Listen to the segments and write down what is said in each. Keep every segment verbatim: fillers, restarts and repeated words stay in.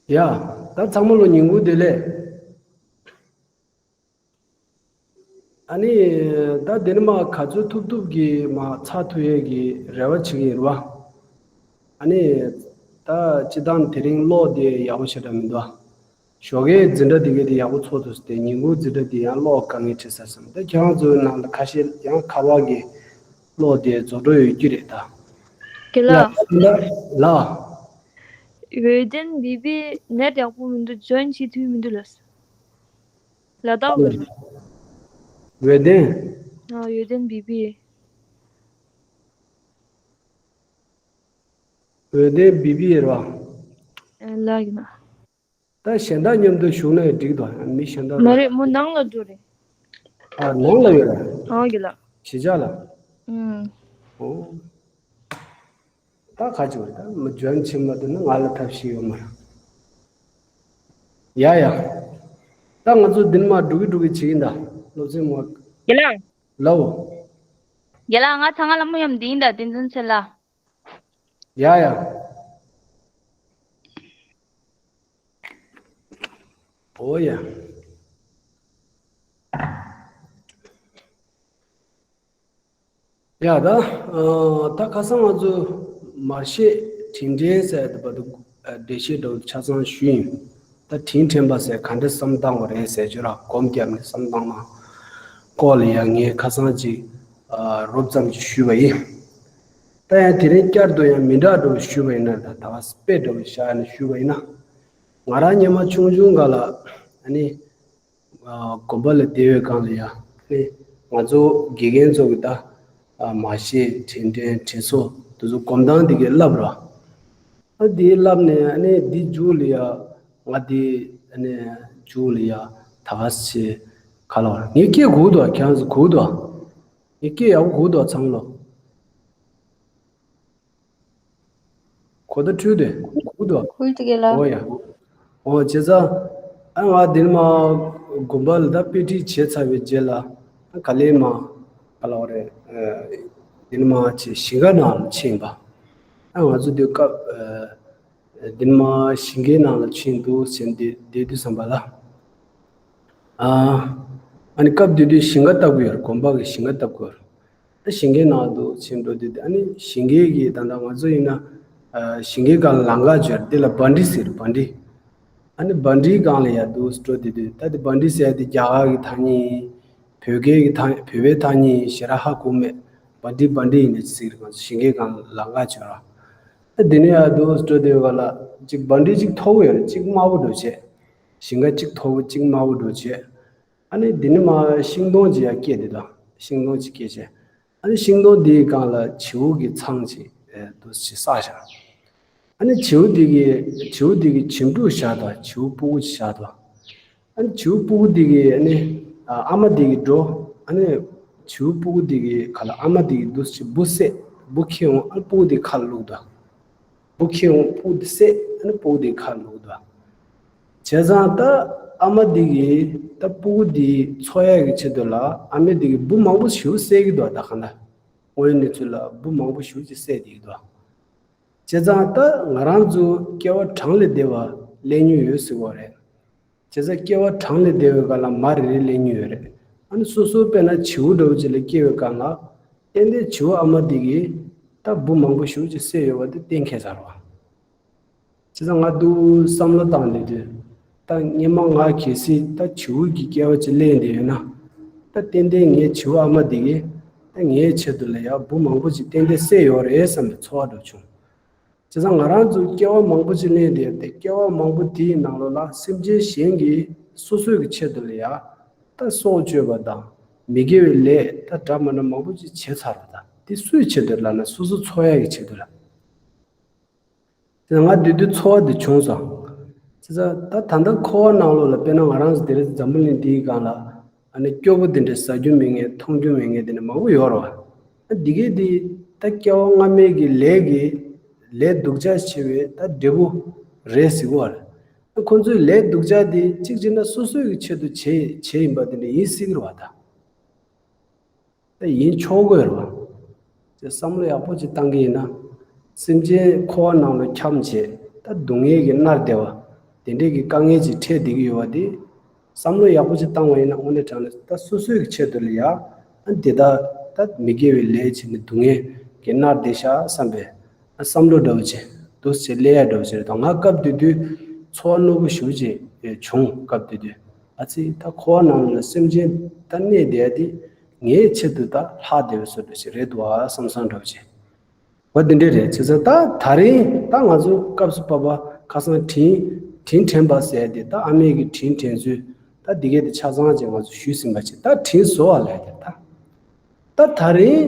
ཡ། ད་ཚང་མ་ལོ་ཉིན་གུང་བདེ་ལེགས། ཨ་ནི། ད་འདི་ནི་མ་ག་ཚོད་ཐུབ་ཐུབ་ཀྱི་མ་ཚགས་ཐུབ་ཡས་ཀྱི་རེ་བ་བྱེད་ཀྱི་ཡིན་རེད་བ། ཨ་ནི། ད་སྤྱི་བཏང་དེ་རིང་གློག་དེ་ཡག་པོ་ཞེ་དྲག་མི་འདུག་ཞོགས་ཀའི་འཛིན་གྲྭ་དེ་གའི་དེ་ཡག་པོ་ཚོགས་ཐུབ་སྟེ་ཉིན་གུང་འཛིན་གྲྭ་དེ་ཡང་གློག་དཀའ་ངལ་འཕྲད་ས་སོང་། ད་ཁྱེད་རང་ཚོའི་ནང་ལ་ཁ་ཤས་ཡང་ཁ་བ་གི་གློག་དེ་རྫོགས་འགྲོ་ཡོད་རྒྱུ་རེད་ད། རྒན་ལགས། ལ། འོད་ལྡན་བི་བི་ནེཊ་ཡག་པོ་མི་འདུག་ཇོ་ཡིན་བྱེད་ཐུབ་མི་འདུག་ལགས། ལ་དྭགས་འོད། འོད་ལྡན། ཨ། འོད་ལྡན་བི་བི། འོད་ལྡན་བི་བི་རེད་བ། ཨ། ལགས་ཡིན་ན། ད་གཞན་དག་མཉམ་དུ་བཞུགས་ན་ཡང་འགྲིག་དོ། མི་གཞན་དག་མ་རེད། མོ་ནང་ལ་འགྲོ་རེད། ཨ། ནང་ལ་ཡོད་རེད། ཨོ་རྒན་ལགས། གཞིས་ཆགས་ལ། ཨུམ། ཨོ། ད་ག་ཅི་བ་ད་མི་འཇོན་ཆེན་མ་དུ་ན་ང་ལ་ཐབས་ཤེས་ཡོད་མ་རེད། ཡ་ཡ། ད་ང་ཚོ་འདི་ནས་མར་འགྲོ་གི་འགྲོ་གི་བྱེད་ཀྱིན་ད། སློབ་ཚན་མ། རྒན་ལགས། ལའོ། རྒན་ལགས། ང་ཚང་ང་ལ་མོ་ཡམ་འདིན་ད་བསྟན་འཛིན་ཚེ་ལ། ཡ་ཡ། ཨོ་ཡ། ཡ་ད། ཨ། ད་ཁ་སང་ང་ཚོ་མར་ཤེས་དྲིན་དྲན་ཟེར་དུ་བ་དུ་འགྲེལ་བཤད་འདྲ་བོ་ཆ་ཚང་ཞུས་ཡིན། ད་དྲིན་དྲན་པ་ཟེར་ག་འདྲ་བསམ་བཏང་བ་རེད་ཟེར་ཅོ་ར་སྒོམ་བརྒྱབ་ནས་བསམ་བཏང་ན། སྐོར་ལ་ཡ་ངས་ཁ་སང་ཅིག་ཨ། རོབ་ཙམ་ཅིག་ཞུས་པ་ཡིན། ད་ཡང་དེ་རིང་བསྐྱར་དུ་ཡང་མི་འདྲ་འདྲ་བོ་ཞུས་པ་ཡིན་ན། ད་ད་བ་དཔེ་འདྲ་བོ་བཞག་ནས་ཞུས་པ་ཡིན་ན། ང་རང་སྔོན་མ་ཆུང་ཆུང་སྒང་ལ་ཨ་ནི། ཨ། དགོན་པ་ལ་བསྡད་པའི་སྒང་ལ་ཡ་ཨ་ནི་ང་ཚོ་དགེ་རྒན་ཚོ་གི་ད། ཨ། མར་ཤེས་དྲིན་དྲན་དྲིན་གཟོ་དེ་ཚོ་སྒོམ་སྟངས་དེ་གའི་བསླབ་ར། ཨ། དེ་བསླབ་ནས་ཨ་ནི་དེ་མཇུག་ལ་ཡ་ང་དེ་ཨ་ནི་མཇུག་ལ་ཡ་ད་ག་སེ་ག་ལ་བ་ངས་སྐད་གོ་གི་འདུག་ཁྱེད་རང་ཚོ་གོ་གི་འདུག་ངས་སྐད་ཡག་པོ་གོ་གི་འདུག་ཚང་མ་ལོ། གོ་བརྡ་འཕྲོད་དེ་གོ་གི་འདུག་ཁུལ་དེ་ག་ལ། ཨོ་ཡ། ཨོ་བྱས་ཙང་། ཨ། ང་འདི་ནས་མར་དགོན་པ་ལ་ད་དཔེ་ཁྲིད་བྱས་ཚར་བའི་རྗེས་ལ། ཨ། ག་ལེ་མར་ག་ལ་བ་རེད། ཨ། འདི་ནས་མར་ཅིག་ཞིང་ཁ་ནང་ལ་ཕྱིན་པ། ཨ། ང་ཚོ་དུས་སྐབས། ཨ། འདི་ནས་མར་ཞིང་ཁའི་ནང་ལ་ཕྱིན་འདུག་ཟེར་ནས་བསྡད་དུས་ཙམ་པ་ལ། ཨ། ཨ་ནི་སྐབས་དེ་དུས་ཞིང་ཁ་བཏབ་ཀྱི་ཡོད་རེད། དགོན་པ་གི་ཞིང་ཁ་བཏབ་ཀྱི་ཡོད་རེད། ད་ཞིང་ཁའི་ནང་དུ་ཕྱིན་འགྲོ་དུས་ཨ་ནི་ཞིང་ཁའི་གི་ད་ལྟ་ང་ཚོ་ཡིན་ན། ཨ། ཞིང་ཁའི་སྒང་ལ་ལམ་ཁ་ཅིག་ཡོད་རེད། དེ་ལ་བྷན་ཌི་ཟེར། བྷན་ཌི། ཨ་ནི་བྷན་ཌིའི་སྒང་ལ་ཡར་འདུག་འགྲོ་དུས་དུས་ད་དེ་བྷན་ཌི་ཟེར་ཡ་དེ་རྒྱ་གར་གི་ཐ་སྙད་ཡིན། བོད་སྐད་ཀྱི་ཐ། བོད་པའི་ཐ་སྙད་ཡིན་ཞེ་དྲག་ཧ་གོ་མེད། བྷན་ཌི་བྷན་ཌི་ཡིན་ནས་ཟེར་གི། ང་ཚོ་ཞིང་ཁའི་སྒང་ལ་ལམ་ཁ་ཅིག་ཡོད་རེད། ཨ། དེ་ནས་ཡར་འདུག་འགྲོ་དུས་སྒང་ལ་གཅིག་བྷན་ཌི་གཅིག་མཐོ་པོ་ཡོད་རེད། གཅིག་དམའ་པོ་འདྲ་བྱས། ཞིང་ཁ་གཅིག་མཐོ་པོ་གཅིག་དམའ་པོ་འདྲ་བྱས། ཨ་ནི་འདི་ནས་མར་ཤིང་སྡོང་ཅིག་ཡར་སྐྱེས་དེ་དང་། ཤིང་སྡོང་ཅིག་སྐྱེས་བྱས། ཨ་ནི་ཤིང་སྡོང་འདིའི་སྒང་ལ་བྱིའུ་གི་ཚང་ཅིག་ཨེ། འདུག་སེ་བསགས་བཞག་ཨ་ནི་བྱིའུ་འདི་གི། བྱིའུ་འདི་གི་བྱིའུ་ཕྲུག་བཞག་དང་། བྱིའུ་སྤུ་གུ་ཅིག་བཞག་དང་། ཨ་ནི་བྱིའུ་སྤུ་གུ་འདི་གི་ཨ་ནི། ཨ། ཨ་མ་འདི་གི་འགྲོ། ཨ་ནི་བྱིའུ་སྤུ་གུ་འདི་གི་ཁ་ལ་ཨ་མ་འདི་གི་འདུག་སེ་འབུ་བསད། འབུ་ཁྱེར་འོང་། ཨ་ནི་སྤུ་གུ་འདི་ཁ་ལ་བླུགས་དང་། འབུ་ཁྱེར་འོང་། སྤུ་གུ་འདི་བསད། ཨ་ནི་སྤུ་གུ་འདི་ཁ་ལ་བླུགས་དང་། བྱས་ཙང་ད་ཨ་མ་འདི་གིས་ད་སྤུ་གུ་འདི་འཚོ་ཡག་གི་ཆེད་དུ་ལ་ཨ་མ་འདི་གིས་འབུ་མང་པོ་ཞེ་པོ་བསད་ཀྱི་འདུག་ད་ག་ན་དངོས་ཡོད་གནས་ཚུལ་ལ་འབུ་མང་པོ་ཞེ་པོ་ཅིག་བསད་བསྡད་ཀྱི་འདུག་བྱས་ཙང་ད་ང་རང་ཚོ་སྐྱེ་བ་གྲངས་ལས་འདས་པ་སླེབས་མྱོང་ཡོད་ཟེར་བ་རེད། བྱས་ཙང་སྐྱེ་བ་གྲངས་ལས་འདས་པའི་སྒང་ལ་མ་རེ་རེ་སླེབས་མྱོང་ཡོད་རེད། ཨ་ནི་སོ་སོ་དཔེར་ན་བྱིའུ་འདྲ་བོ་ཅིག་ལ་སྐྱེ་བའི་སྒང་ལ། ཏན་ཏན་བྱིའུ་ཨ་མ་འདི་གིས་ད་འབུ་མང་པོ་ཞེ་པོ་ཅིག་བསད་ཡོད་པ་དེ་གཏན་འཁེལ་ཚར་བ། བྱས་ཙང་ང་འདུག་བསམ་བློ་བཏང་བསྡད་དུས། ད་སྔོན་མ་ང་གལ་སྲིད་ད་བྱིའུ་གི་སྐྱེ་བ་ཅིག་ལེན་བསྡད་ཡོད་ན། ད་ཏན་ཏན་ངའི་བྱིའུ་ཨ་མ་འདི་གིས་ད་ངའི་ཆེད་དུ་ལ་ཡ་འབུ་མང་པོ་ཅིག་ཏན་ཏན་བསད་ཡོད་རེད་བསམ་པའི་ཚོར་བ་འདྲ་བྱུང་། བྱས་ཙང་ང་རང་ཚོ་སྐྱེ་བ་མང་པོ་ཅིག་ལེན་བསྡད་ཡོད་དེ། སྐྱེ་བ་མང་པོ་དེའི་ནང་ལོགས་ལ་སེམས་ཅན་གཞན་གྱིས་སོ་སོའི་གི་ཆེད་དུ་ལ་ཡ་ད་སྲོག་གཅོད་པ་དང་མི་དགེ་བའི་ལས་ད་འདྲ་མི་འདྲ་མང་པོ་ཅིག་བྱས་ཚར་བ་དང་། དེ་སུའི་ཆེད་དུ་ལབ་ན་སོ་སོ་འཚོ་ཡག་གི་ཆེད་དུ་ལ། དེ་ང་དེ་དུས་ཚོར་བ་དེ་བྱུང་སོང་། བྱས་ཙང་ད་ད་ལྟ་འཁོར་བ་ནང་ལོགས་ལ་དཔེར་ན་ང་རང་ཚོ་དེ་རིང་འཛམ་བུ་གླིང་འདིའི་སྒང་ལ་ཨ་ནི་སྐྱོ་པོ་དེ་འདྲ་ཟ་རྒྱུ་མེད་མཁན་འཐུང་རྒྱུ་མེད་མཁན་དེ་འདྲ་མང་པོ་ཡོད་རེད་བ། ཨ། འདི་གས་དེ་ད་སྐྱེ་བ་སྔ་མའི་གི་ལས་ཀྱི་ལས་སྡུག་ཅག་ཆེ་བའི་ད་འབྲས་བུ་རེད་ཟེར་གི་བ་རེད། ཨ། ཁོ་ཚོའི་ལས་སྡུག་ཅག་དེ་གཅིག་བྱས་ན་སོ་སོའི་གི་ཆེད་དུ་བྱས་བྱས་ཡིན་པ་དེ་འདྲ་ཡིན་སྲིད་གི་རེད་བ་ད། ད་ཡིན་ཆོག་གི་རེད་བ། ཅེས་བསམ་བློ་ཡག་པོ་ཅིག་བཏང་གི་ཡིན་ན། སེམས་ཅན་འཁོར་བ་ནང་ལ་འཁྱམས་བྱས་ད་སྡུག་བསྔལ་གྱིས་མནར་བསྡད་པ། དེ་འདྲའི་གི་དཀའ་ངལ་ཅིག་འཕྲད་བསྡད་ཀྱི་ཡོད་པ་དེ། བསམ་བློ་ཡག་པོ་ཅིག་བཏང་བ་ཡིན་ན། དངོས་གནས་དྲང་གནས་ད་སོ་སོའི་གི་ཆེད་དུ་ལ་ཡ། ཨ་འདི་ལྟར་ད་མི་དགེ་བའི་ལས་བྱས་ནས་སྡུག་བསྔལ་གྱིས་མནར་བསྡད་ཤག་བསམ་པའི་ཨ་བསམ་བློ་འདྲ་བོ་ཅིག་འདུག་སེ་སླེབས་ཡ་འདྲ་བོ་ཅིག་རེད། ད་ང་སྐབས་དེ་དུས་ཚོར་བ་རྣོ་པོ་ཞེ་པོ་ཅིག་བྱུང་། སྐབས་དེ་དུས་ཨ་ཙི་ད་འཁོར་བ་ནང་ལ་སེམས་ཅན་ད་གནས་བསྡད་ཡ་དེ་ངའི་ཆེད་དུ་ད་ལྷག་བསྡད་པའི་བཟོ་འདྲ་ཞིག་རེད་འདུག་ཨ་བསམ་བསམ་འདྲ་བོ་ཅིག་འོ་དེ་འདྲ་རེད། བྱས་ཙང་ད་ད་རིང་ད་ང་ཚོ་སྐབས་སུ་བབས་པ་ཁ་སང་དྲིན་དྲིན་དྲན་པ་ཟེར་ཏེ། ད་ཨ་མས་ཀྱི་དྲིན་དྲན་ཚུལ་ད་འདི་གས་དེ་ཆ་ཚང་ཅིག་ང་ཚོ་ཞུས་ཟིན་པ་ཅིག་ད་དྲིན་གཟོ་བ་ལས་དེ། ད་ད་ད་རིང་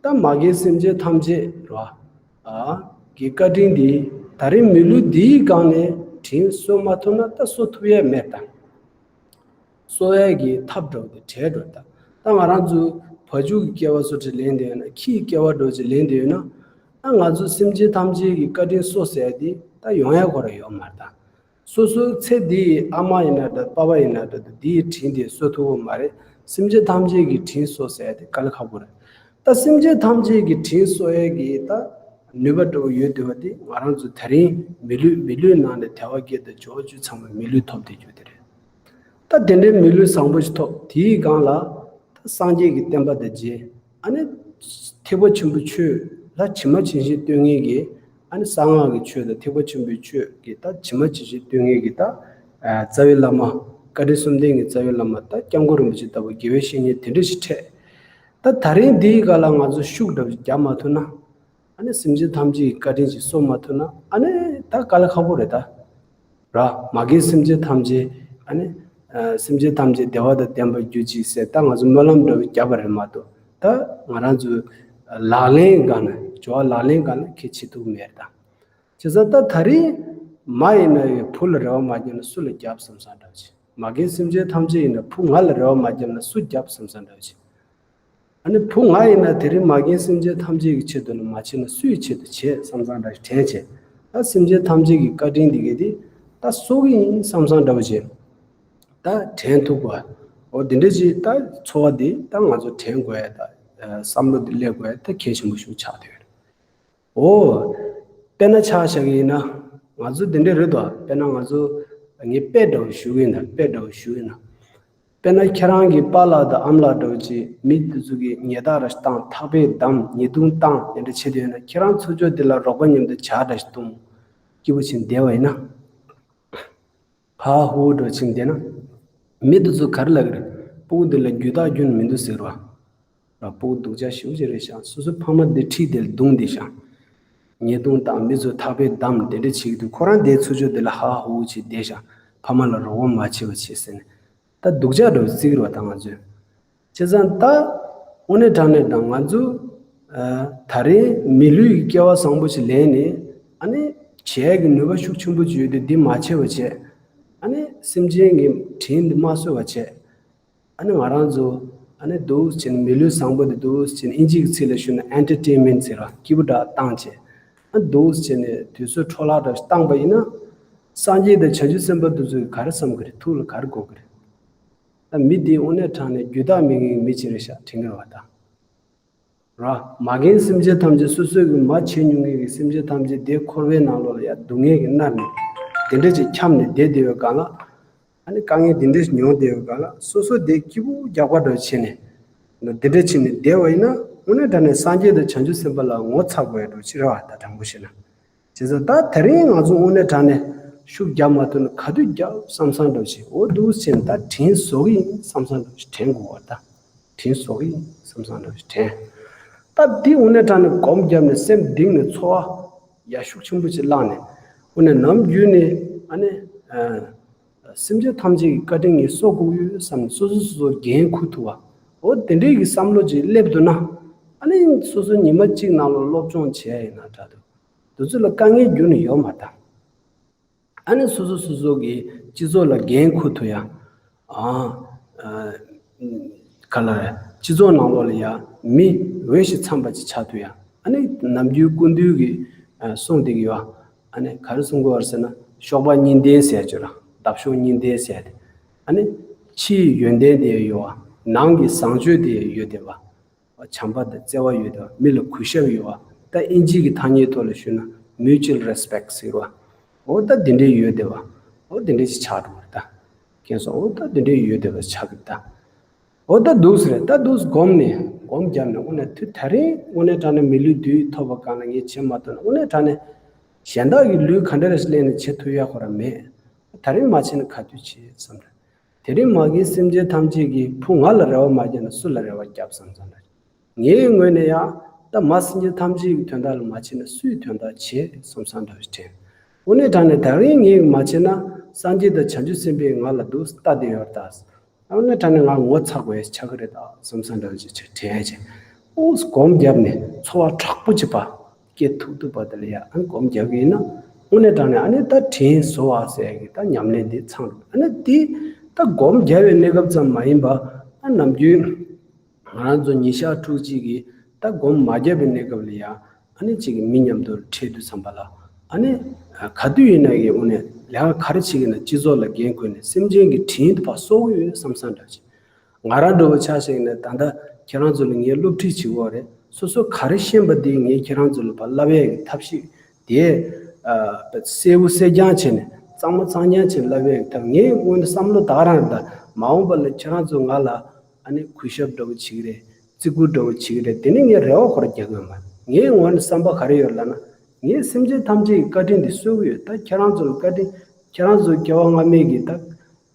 ད་མ་རྒན་སེམས་ཅན་ཐམས་ཅད་ར་ཨ་གི་བཀའ་དྲིན་འདི་ད་རིང་མི་ལུས་འདིའི་སྒང་ནས་དྲིན་གཟོ་མ་ཐུབ་ན་ད་གཟོ་ཐུབ་ཡས་མེད་ད། གསོ་བའི་གི་ཐབས་འདྲ་བོ་དེ་བྲལ་འགྲོ་ད། ད་ང་རང་ཚོ་བ་ཕྱུགས་ཀྱི་སྐྱེ་བ་སོ་ཁྲི་ལེན་བསྡད་ཡོད་ན། ཁྱི་ཡི་སྐྱེ་བ་འདྲ་བོ་ཅིག་ལེན་བསྡད་ཡོད་ན། ད་ང་ཚོ་སེམས་ཅན་ཐམས་ཅད་ཀྱི་བཀའ་དྲིན་གསོ་ཟེར་ཡ་དེ་ད་ཡོང་ཡ་ཁོ་རང་ཡོད་མ་རེད་ད། སོ་སོའི་ཚེ་འདི་ཡི་ཨ་མ་ཡིན་ན་འདྲ། པ་ཕ་ཡིན་ན་འདྲ། འདི་ཡི་དྲིན་དེ་གསོ་ཐུབ་ཀྱི་མ་རེད། སེམས་ཅན་ཐམས་ཅད་ཀྱི་དྲིན་གསོ་ཟེར་ཡ་དེ་དཀའ་ལས་ཁག་པོ་རེད། ད་སེམས་ཅན་ཐམས་ཅད་ཀྱི་དྲིན་གསོ་ཡ་གི་ད་ནུས་པ་འདྲ་བོ་ཡོད་བསྡད་པ་དེ། ང་རང་ཚོ་ད་རིང་མི་ལུས་མི་ལུས་ནང་ནས་དལ་བ་བརྒྱད་དང་འབྱོར་བ་བཅུ་ཚང་བའི་མི་ལུས་ཐོབ་བསྡད་རྒྱུ་དེ་རེད། ད་དེ་འདྲའི་མི་ལུས་བཟང་པོ་ཞིག་ཐོབ། དེའི་སྒང་ལ་ད་སངས་རྒྱས་ཀྱི་བསྟན་པ་དང་མཇལ། ཨ་ནི་ཐེག་པ་ཆེན་པོའི་ཆོས་ལ་ཇི་མ་ཇི་བཞིན་སྟོན་མཁན་གྱི། ཨ་ནི་གསང་སྔགས་ཀྱི་ཆོས་དང་ཐེག་པ་ཆེན་པོའི་ཆོས་ཀྱི་ད་ཇི་མ་ཇི་བཞིན་སྟོན་མཁན་གྱི་ད་རྩ་བའི་བླ་མ། བཀའ་དྲིན་གསུམ་ལྡན་གྱི་རྩ་བའི་བླ་མ་ད་སྐྱབས་མགོན་རིན་པོ་ཆེ་ལྟ་བུ་དགེ་བའི་བཤེས་གཉེན་དེ་འདྲ་ཞིག་འཕྲད། ད་ད་རིང་འདིའི་སྒང་ལ་ང་ཚོ་ཤུགས་འདྲ་བོ་ཞིག་རྒྱག་མ་ཐུབ་ན། ཨ་ནི་སེམས་ཅན་ཐམས་ཅད་ཀྱི་བཀའ་དྲིན་ཅིག་གསོ་མ་ཐུབ་ན། ཨ་ནི་ད་དཀའ་ལས་ཁག་པོ་རེད་ད། ར། མ་རྒན་སེམས་ཅན་ཐམས་ཅད། ཨ་ནི་ཨ་སེམས་ཅན་ཐམས་ཅད་བདེ་བ་དང་ལྡན་པར་གྱུར་ཅིག་ཟེར་ད་ང་ཚོ་སྨོན་ལམ་འདྲ་བོ་བརྒྱབ་པ་རེད་མ་གཏོགས། ད་ང་རང་ཚོའི་ལག་ལེན་སྒང་ནས། སྦྱོར་བ་ལག་ལེན་སྒང་ནས་ཁྱད་ཆེ་ཐུབ་མེད་ད། བྱས་ཙང་ད་ད་རིང་མ་ཡིན་ན་ཡང་བུ་ལ་རེ་བ་མ་བརྒྱབ་ན་སུ་ལ་རྒྱབ་བསམ་བསམ་འདྲ་བོ་ཅིག་མ་རྒན་སེམས་ཅན་ཐམས་ཅད་ཡིན་ན་བུ་ང་ལ་རེ་བ་མ་བརྒྱབ་ན་སུ་རྒྱབ་བསམ་བསམ་འདྲ་བོ་ཅིག་ཨ་ནི་བུ་ང་ཡིན་ན་དེ་རིང་མ་རྒན་སེམས་ཅན་ཐམས་ཅད་ཀྱི་ཆེད་དུ་ལ་མ་བྱས་ན་སུའི་ཆེད་དུ་བྱེད་བསམ་བསམ་འདྲ་ཞིག་དྲན་བྱས། ད་སེམས་ཅན་ཐམས་ཅད་ཀྱི་བཀའ་དྲིན་འདི་གས་དེ་ད་གསོ་གི་ཡིན་བསམ་བསམ་འདྲ་བོ་བྱས། ད་དྲན་ཐུབ་པ། འོ་དེ་འདྲ་ཞིག་ད་ཚོར་བ་འདི་ད་ང་ཚོ་དྲན་དགོས་ཡ། ད་བསམ་བློ་འདི་སླེབས་དགོས་ཡ་ད་གལ་ཆེན་པོ་ཞིག་ཆགས་བསྡད་ཡོད་རེད། འོ། དཔེར་ན་ཆ་བཞག་གི་ཡིན་ན། ང་ཚོ་འདི་འདྲ་རེད་དོ། དཔེར་ན་ང་ཚོ་ངས་དཔེ་འདྲ་བོ་ཞུ་གི་ཡིན་ད། དཔེ་འདྲ་བོ་ཞུ་གི་ཡིན་ན། དཔེར་ན་ཁྱེད་རང་གི་པཱ་ལགས་དང་ཨ་མ་ལགས་འདྲ་བོ་ཅིག་མི་དེ་ཚོ་གིས་ཉལ་ཐག་ར་བཏང་། ཐག་པས་བསྡམས། ཉེས་རྡུང་བཏང་། དེ་འདྲ་བྱེད་དུས་ཡིན་ན། ཁྱེད་རང་ཚུར་ཕྱོགས་འདི་ལ་རོགས་པ་མཉམ་དུ་ཇ་འདྲ་ཞིག་བཏུང་། སྐྱིད་པོ་བྱས་བསྡད་པ་ཡིན་ན། ཧ་ཧུ་འདྲ་བོ་བྱས་བསྡད་ན། མི་དེ་ཚོ་ག་རེ་ལབ་ཀྱི་རེད། སྤུ་གུ་འདི་ལ་རྒྱུ་དག་རྒྱུ་མི་འདུག་ཟེར་བ། ར། སྤུ་གུ་སྡུག་ཅག་ཞེ་པོ་ཅིག་རེད་ཤག་སོ་སོའི་ཕ་མ་འདི་འཁྲིས་དེ་ལ་བརྡུངས་བསྡད་ཤག་ཉེས་རྡུང་བཏང་། མི་ཚོ་ཐག་པས་བསྡམས། དེ་འདྲ་བྱེད་ཀྱི་འདུག་ཁོ་རང་དེ་ཚུར་ཕྱོགས་དེ་ལ་ཧ་ཧུ་བྱས་བསྡད་ཤག་ཕ་མ་ལ་རོགས་པ་མ་བྱས་པ་བྱས་ཟེར་ནས། ད་སྡུག་ཅག་འདྲ་བོ་བརྩི་གི་རེད་བ་ད་ང་ཚོས། བྱས་ཙང་ད་དངོས་གནས་དྲང་གནས་ད་ང་ཚོ་ཨ་ད་རེས་མི་ལུས་ཀྱི་སྐྱེ་བ་བཟང་པོ་ཞིག་ལེན་ནས། ཨ་ནི་བྱེད་ཡས་ཀྱི་ནུས་པ་ཤུགས་ཆེན་པོ་ཅིག་ཡོད་དུས་འདི་མ་བྱས་པ་བྱས། ཨ་ནི་སེམས་ཅན་གྱི་དྲིན་འདི་མ་གསོས་པ་བྱས། ཨ་ནི་ང་རང་ཚོ་ཨ་ནི་འདུག་སེ་བྱས་ནས་མི་ལུས་བཟང་པོ་འདི་འདུག་སེ་བྱས་ནས་ཨིན་ཇི་གི་ཚིག་ལ་ཞུས་ན་ཨེན་ཊར་ཊེན་མེན་ཊི་ཟེར་བ། སྐྱིད་པོ་འདྲ་བཏང་བྱས། ཨ་འདུག་སེ་བྱས་ནས་དུས་ཚོད་འཕྲོ་བརླག་འདྲ་བཏང་པ་ཡིན་ན། སངས་རྒྱས་དང་བྱང་ཆུབ་སེམས་དཔའ་འདི་ཚོ་གིས་ག་རེ་བསམ་གི་རེད། ཐུགས་ལ་ག་རེ་དགོངས་གི་རེད། ད་མི་འདི་དངོས་གནས་དྲང་གནས་རྒྱུ་དག་མེད་མཁན་གྱི་མི་ཅིག་རེད་ཤག་དྲན་གི་རེད་བ་ད། ར། མ་རྒན་སེམས་ཅན་ཐམས་ཅད་སོ་སོའི་གི་མ་བྱས་མྱོང་མཁན་གྱི་སེམས་ཅན་ཐམས་ཅད་དེ་འཁོར་བའི་ནང་ལོགས་ལ་ཡ་སྡུག་བསྔལ་གྱིས་མནར་ནས་དེ་འདྲ་ཅིག་འཁྱམས་ནས་བསྡད་བསྡད་པའི་སྒང་ལ། ཨ་ནི་དཀའ་ངལ་དེ་འདྲ་ཞིག་མྱོང་བསྡད་པའི་སྒང་ལ། སོ་སོ་དེ་སྐྱིད་པོ་རྒྱག་པ་འདྲ་བྱས་ནས་འདི་འདྲ་བྱས་ནས་བསྡད་པ་ཡིན་ན། དངོས་གནས་དྲང་གནས་སངས་རྒྱས་དང་བྱང་ཆུབ་སེམས་དཔའ་ལ་ངོ་ཚ་དགོས་ཡ་འདྲ་ཅིག་རེད་བ་ད། དྲང་པོ་བཤད་ན། བྱས་ཙང་ད་དེ་རིང་ང་ཚོ་དངོས་གནས་དྲང་གནས་ཤུགས་རྒྱག་མ་ཐུབ་ན་ག་དུས་རྒྱག་བསམ་བསམ་འདྲ་བོ་ཞིག་འོ་འདུག་སེ་བྱས་ནས་ད་དྲིན་གཟོ་གི་ཡིན་བསམ་བསམ་འདྲ་བོ་ཞིག་དྲན་དགོས་བ་ད། དྲིན་གཟོ་གི་ཡིན་བསམ་བསམ་འདྲ་བོ་ཞིག་དྲན། ད་འདི་དངོས་གནས་དྲང་གནས་སྒོམ་བརྒྱབ་ནས་སེམས་གཏིང་ནས་ཚོར་བ་ཡ་ཤུགས་ཆེན་པོ་ཅིག་བླངས་ནས། དངོས་གནས་ནམ་རྒྱུན་ནས་ཨ་ནི་ཨ་སེམས་ཅན་ཐམས་ཅད་ཀྱི་བཀའ་དྲིན་ངས་གསོ་དགོས་ཡོད་བསམ་ནས་སོ་སོ་སོ་སོ་འགན་འཁུར་ཐུབ་པ། འོ་དེ་འདྲའི་གི་བསམ་བློ་ཅིག་སླེབས་འདུག་ན། ཨ་ནི་སོ་སོ་ཉི་མ་གཅིག་ནང་ལ་སློབ་སྦྱོང་བྱས་ཡིན་ན་འདྲ་འདུག་དེ་ཚོ་ལ་དཀའ་ངལ་རྒྱུན་ནས་ཡོད་མ་རེད་ད། ཨ་ནི་སོ་སོ་སོ་སོ་གི་སྤྱི་ཚོགས་ལ་འགན་འཁུར་ཐུབ་ཡ། ཨ་ཨ་ག་ལ་རེད། སྤྱི་ཚོགས་ནང་ལོགས་ལ་ཡ་མི་འོས་ཤིང་འཚམས་པ་ཅིག་ཆགས་ཐུབ་ཡ། ཨ་ནི་ནམ་རྒྱུན་སྐུ་མདུན་གྱིས་ཨ་གསུངས་བསྡད་ཀྱི་ཡོད། ཨ་ནི་ག་རེ་གསུང་གི་ཡོད་རེད་ཟེར་ན། གཤོག་པ་གཉིས་ལྡན་ཟེར་ཡ་ཅིག་ར། འདབ་གཤོག་གཉིས་ལྡན་ཟེར་ཡ་དེ། ཨ་ནི་ཕྱིའི་ཡོན་ཏན་དེ་ཡོད་པ། ནང་གི་བཟང་སྤྱོད་དེ་ཡོད་བསྡད་པ། བྱམས་པ་དང་བརྩེ་བ་ཡོད་དེ་བ། མི་ལ་གུས་ཞབས་ཡོད་པ། ད་ཨིན་ཇི་གི་ཐ་སྙད་ཐོག་ལ་ཞུས་ན་mutual respect ཟེར་བ། འོ་ད་འདི་འདྲའི་ཡོད་བསྡད་པ། འོ་དེ་འདྲ་ཞིག་ཆགས་འགྲོ་བ་རེད་ད། མཁྱེན་སོང་། འོ་ད་དེ་འདྲའི་ཡོད་བསྡད་པ་ཆགས་ཀྱི་ད། འོ་ད་འདུག་ཟེར། ད་འདུག་སྒོམ་ནས་སྒོམ་བརྒྱབ་ནས་དངོས་གནས་དུས་ད་རིང་དངོས་གནས་དྲང་གནས་མི་ལུས་དུས་ཐོབ་པ་གང་ལ་ངས་བྱེད་མ་ཐུབ་ན། དངོས་གནས་དྲང་གནས་གཞན་དག་གི་ལུས་ག་འདྲ་རེ་ཞིག་ལེན་ནས་བྱེད་ཐུབ་ཡ་ཁོ་རང་མེད། ད་རིང་མ་བྱས་ན་ག་དུས་བྱེད་བསམ་རེད། དེ་རིང་མ་གིའི་སེམས་ཅན་ཐམས་ཅད་ཀྱི་བུ་ང་ལ་རེ་བ་མ་བརྒྱབ་ན་སུ་ལ་རེ་བ་བརྒྱབ་བསམ་བསམ་རེད། ངའི་ངོས་ནས་ཡང་ད་མ་སེམས་ཅན་ཐམས་ཅད་ཀྱི་དོན་དག་ལ་མ་བྱས་ན་སུའི་དོན་དག་བྱེད་བསམ་བསམ་འདྲ་བ་ཞིག་དྲན། དངོས་གནས་དྲང་གནས་ད་རིང་ངས་མ་བྱས་ན་སངས་རྒྱས་དང་བྱང་ཆུབ་སེམས་དཔས་ང་ལ་འདུག་ལྟ་བསྡད་ཡོད་ད། དངོས་གནས་དྲང་གནས་ང་ངོ་ཚ་དགོས་ཡ་ཆགས་ཀྱི་རེད་ད་བསམ་བསམ་འདྲ་བ་ཞིག་དྲན་བྱས། ཨོ་སྒོམ་བརྒྱབ་ནས་ཚོར་བ་དྲག་པོ་ཅིག་པ་སྐྱེ་ཐུབ་ཐུབ་པ་དེ་ལ་ཡ་ཨ་ནི་སྒོམ་རྒྱག་གི་ཡིན་ན། དངོས་གནས་དྲང་གནས་ཨ་ནི་ད་དྲིན་གཟོ་བ་ཟེར་གི་ད་ཉམས་ལེན་འདི་ཚང་རུ། ཨ་ནི་འདི་ད་སྒོམ་རྒྱག་པའི་གནས་སྐབས་ཙམ་མ་ཡིན་པ། ཨ་ནམ་རྒྱུན་ང་རང་ཚོ་ཉིན་ཞག་དྲུག་གཅིག་གི་ད་སྒོམ་མ་རྒྱབ་པའི་གནས་སྐབས་ལ་ཡ་ཨ་ནི་གཅིག་གི་མི་མཉམ་དུ་འཕྲད་དུས་ཙམ་པ་ལ་ཨ་ནི་ག་དུས་ཡིན་ན་གི་དངོས་གནས་ལས་ཀ་ག་རེ་བྱེད་ཀྱི་ན་སྤྱི་ཚོགས་ལ་འགན་ཁུར་ནས་སེམས་ཅན་གྱི་དྲིན་དེ་ཕར་གསོ་གི་ཡོད་བསམ་བསམ་འདྲ་ཅིག་ང་རང་འདྲ་བོ་ཆ་བཞག་ན་ད་ལྟ་ཁྱེད་རང་ཚོ་ལ་ངས་སློབ་ཁྲིད་བྱེད་དགོས་རེད། སོ་སོ་ག་རེ་ཤེས་པ་དེ་ངས་ཁྱེད་རང་ཚོ་ལ་ཕར་བསླབ་ཡས་ཀྱི་ཐབས་ཤེས་དེ་ཨ་གསལ་པོ་གསལ་རྐྱང་བྱས་ནས་གཙང་མ་གཙང་རྐྱང་བྱས་བསླབ་ཡས་ཀྱི་ཐབས། ངའི་སྔོན་བསམ་བློ་ད་ག་རང་རེད། ད་མ་འོངས་པ་ལ་ཁྱེད་རང་ཚོ་ང་ལ་ཨ་ནི་གུས་ཞབས་འདྲ་བོ་བྱེད་ཀྱི་རེད། བརྩི་བཀུར་འདྲ་བོ་བྱེད་ཀྱི་རེད། དེ་ནི་ངས་རེ་བ་ཁོ་རང་རྒྱག་གི་ཡོད་མ་རེད། ངའི་ངོས་ནས་བསམ་པ་ག་རེ་ཡོད་ལབ་ན། ངས་སེམས་ཅན་ཐམས་ཅད་ཀྱི་བཀའ་དྲིན་འདི་གསོ་གི་ཡོད། ད་ཁྱེད་རང་ཚོ་ལ་བཀའ་དྲིན། ཁྱེད་རང་ཚོ་སྐྱེ་བ་སྔ་མའི་གི་ད་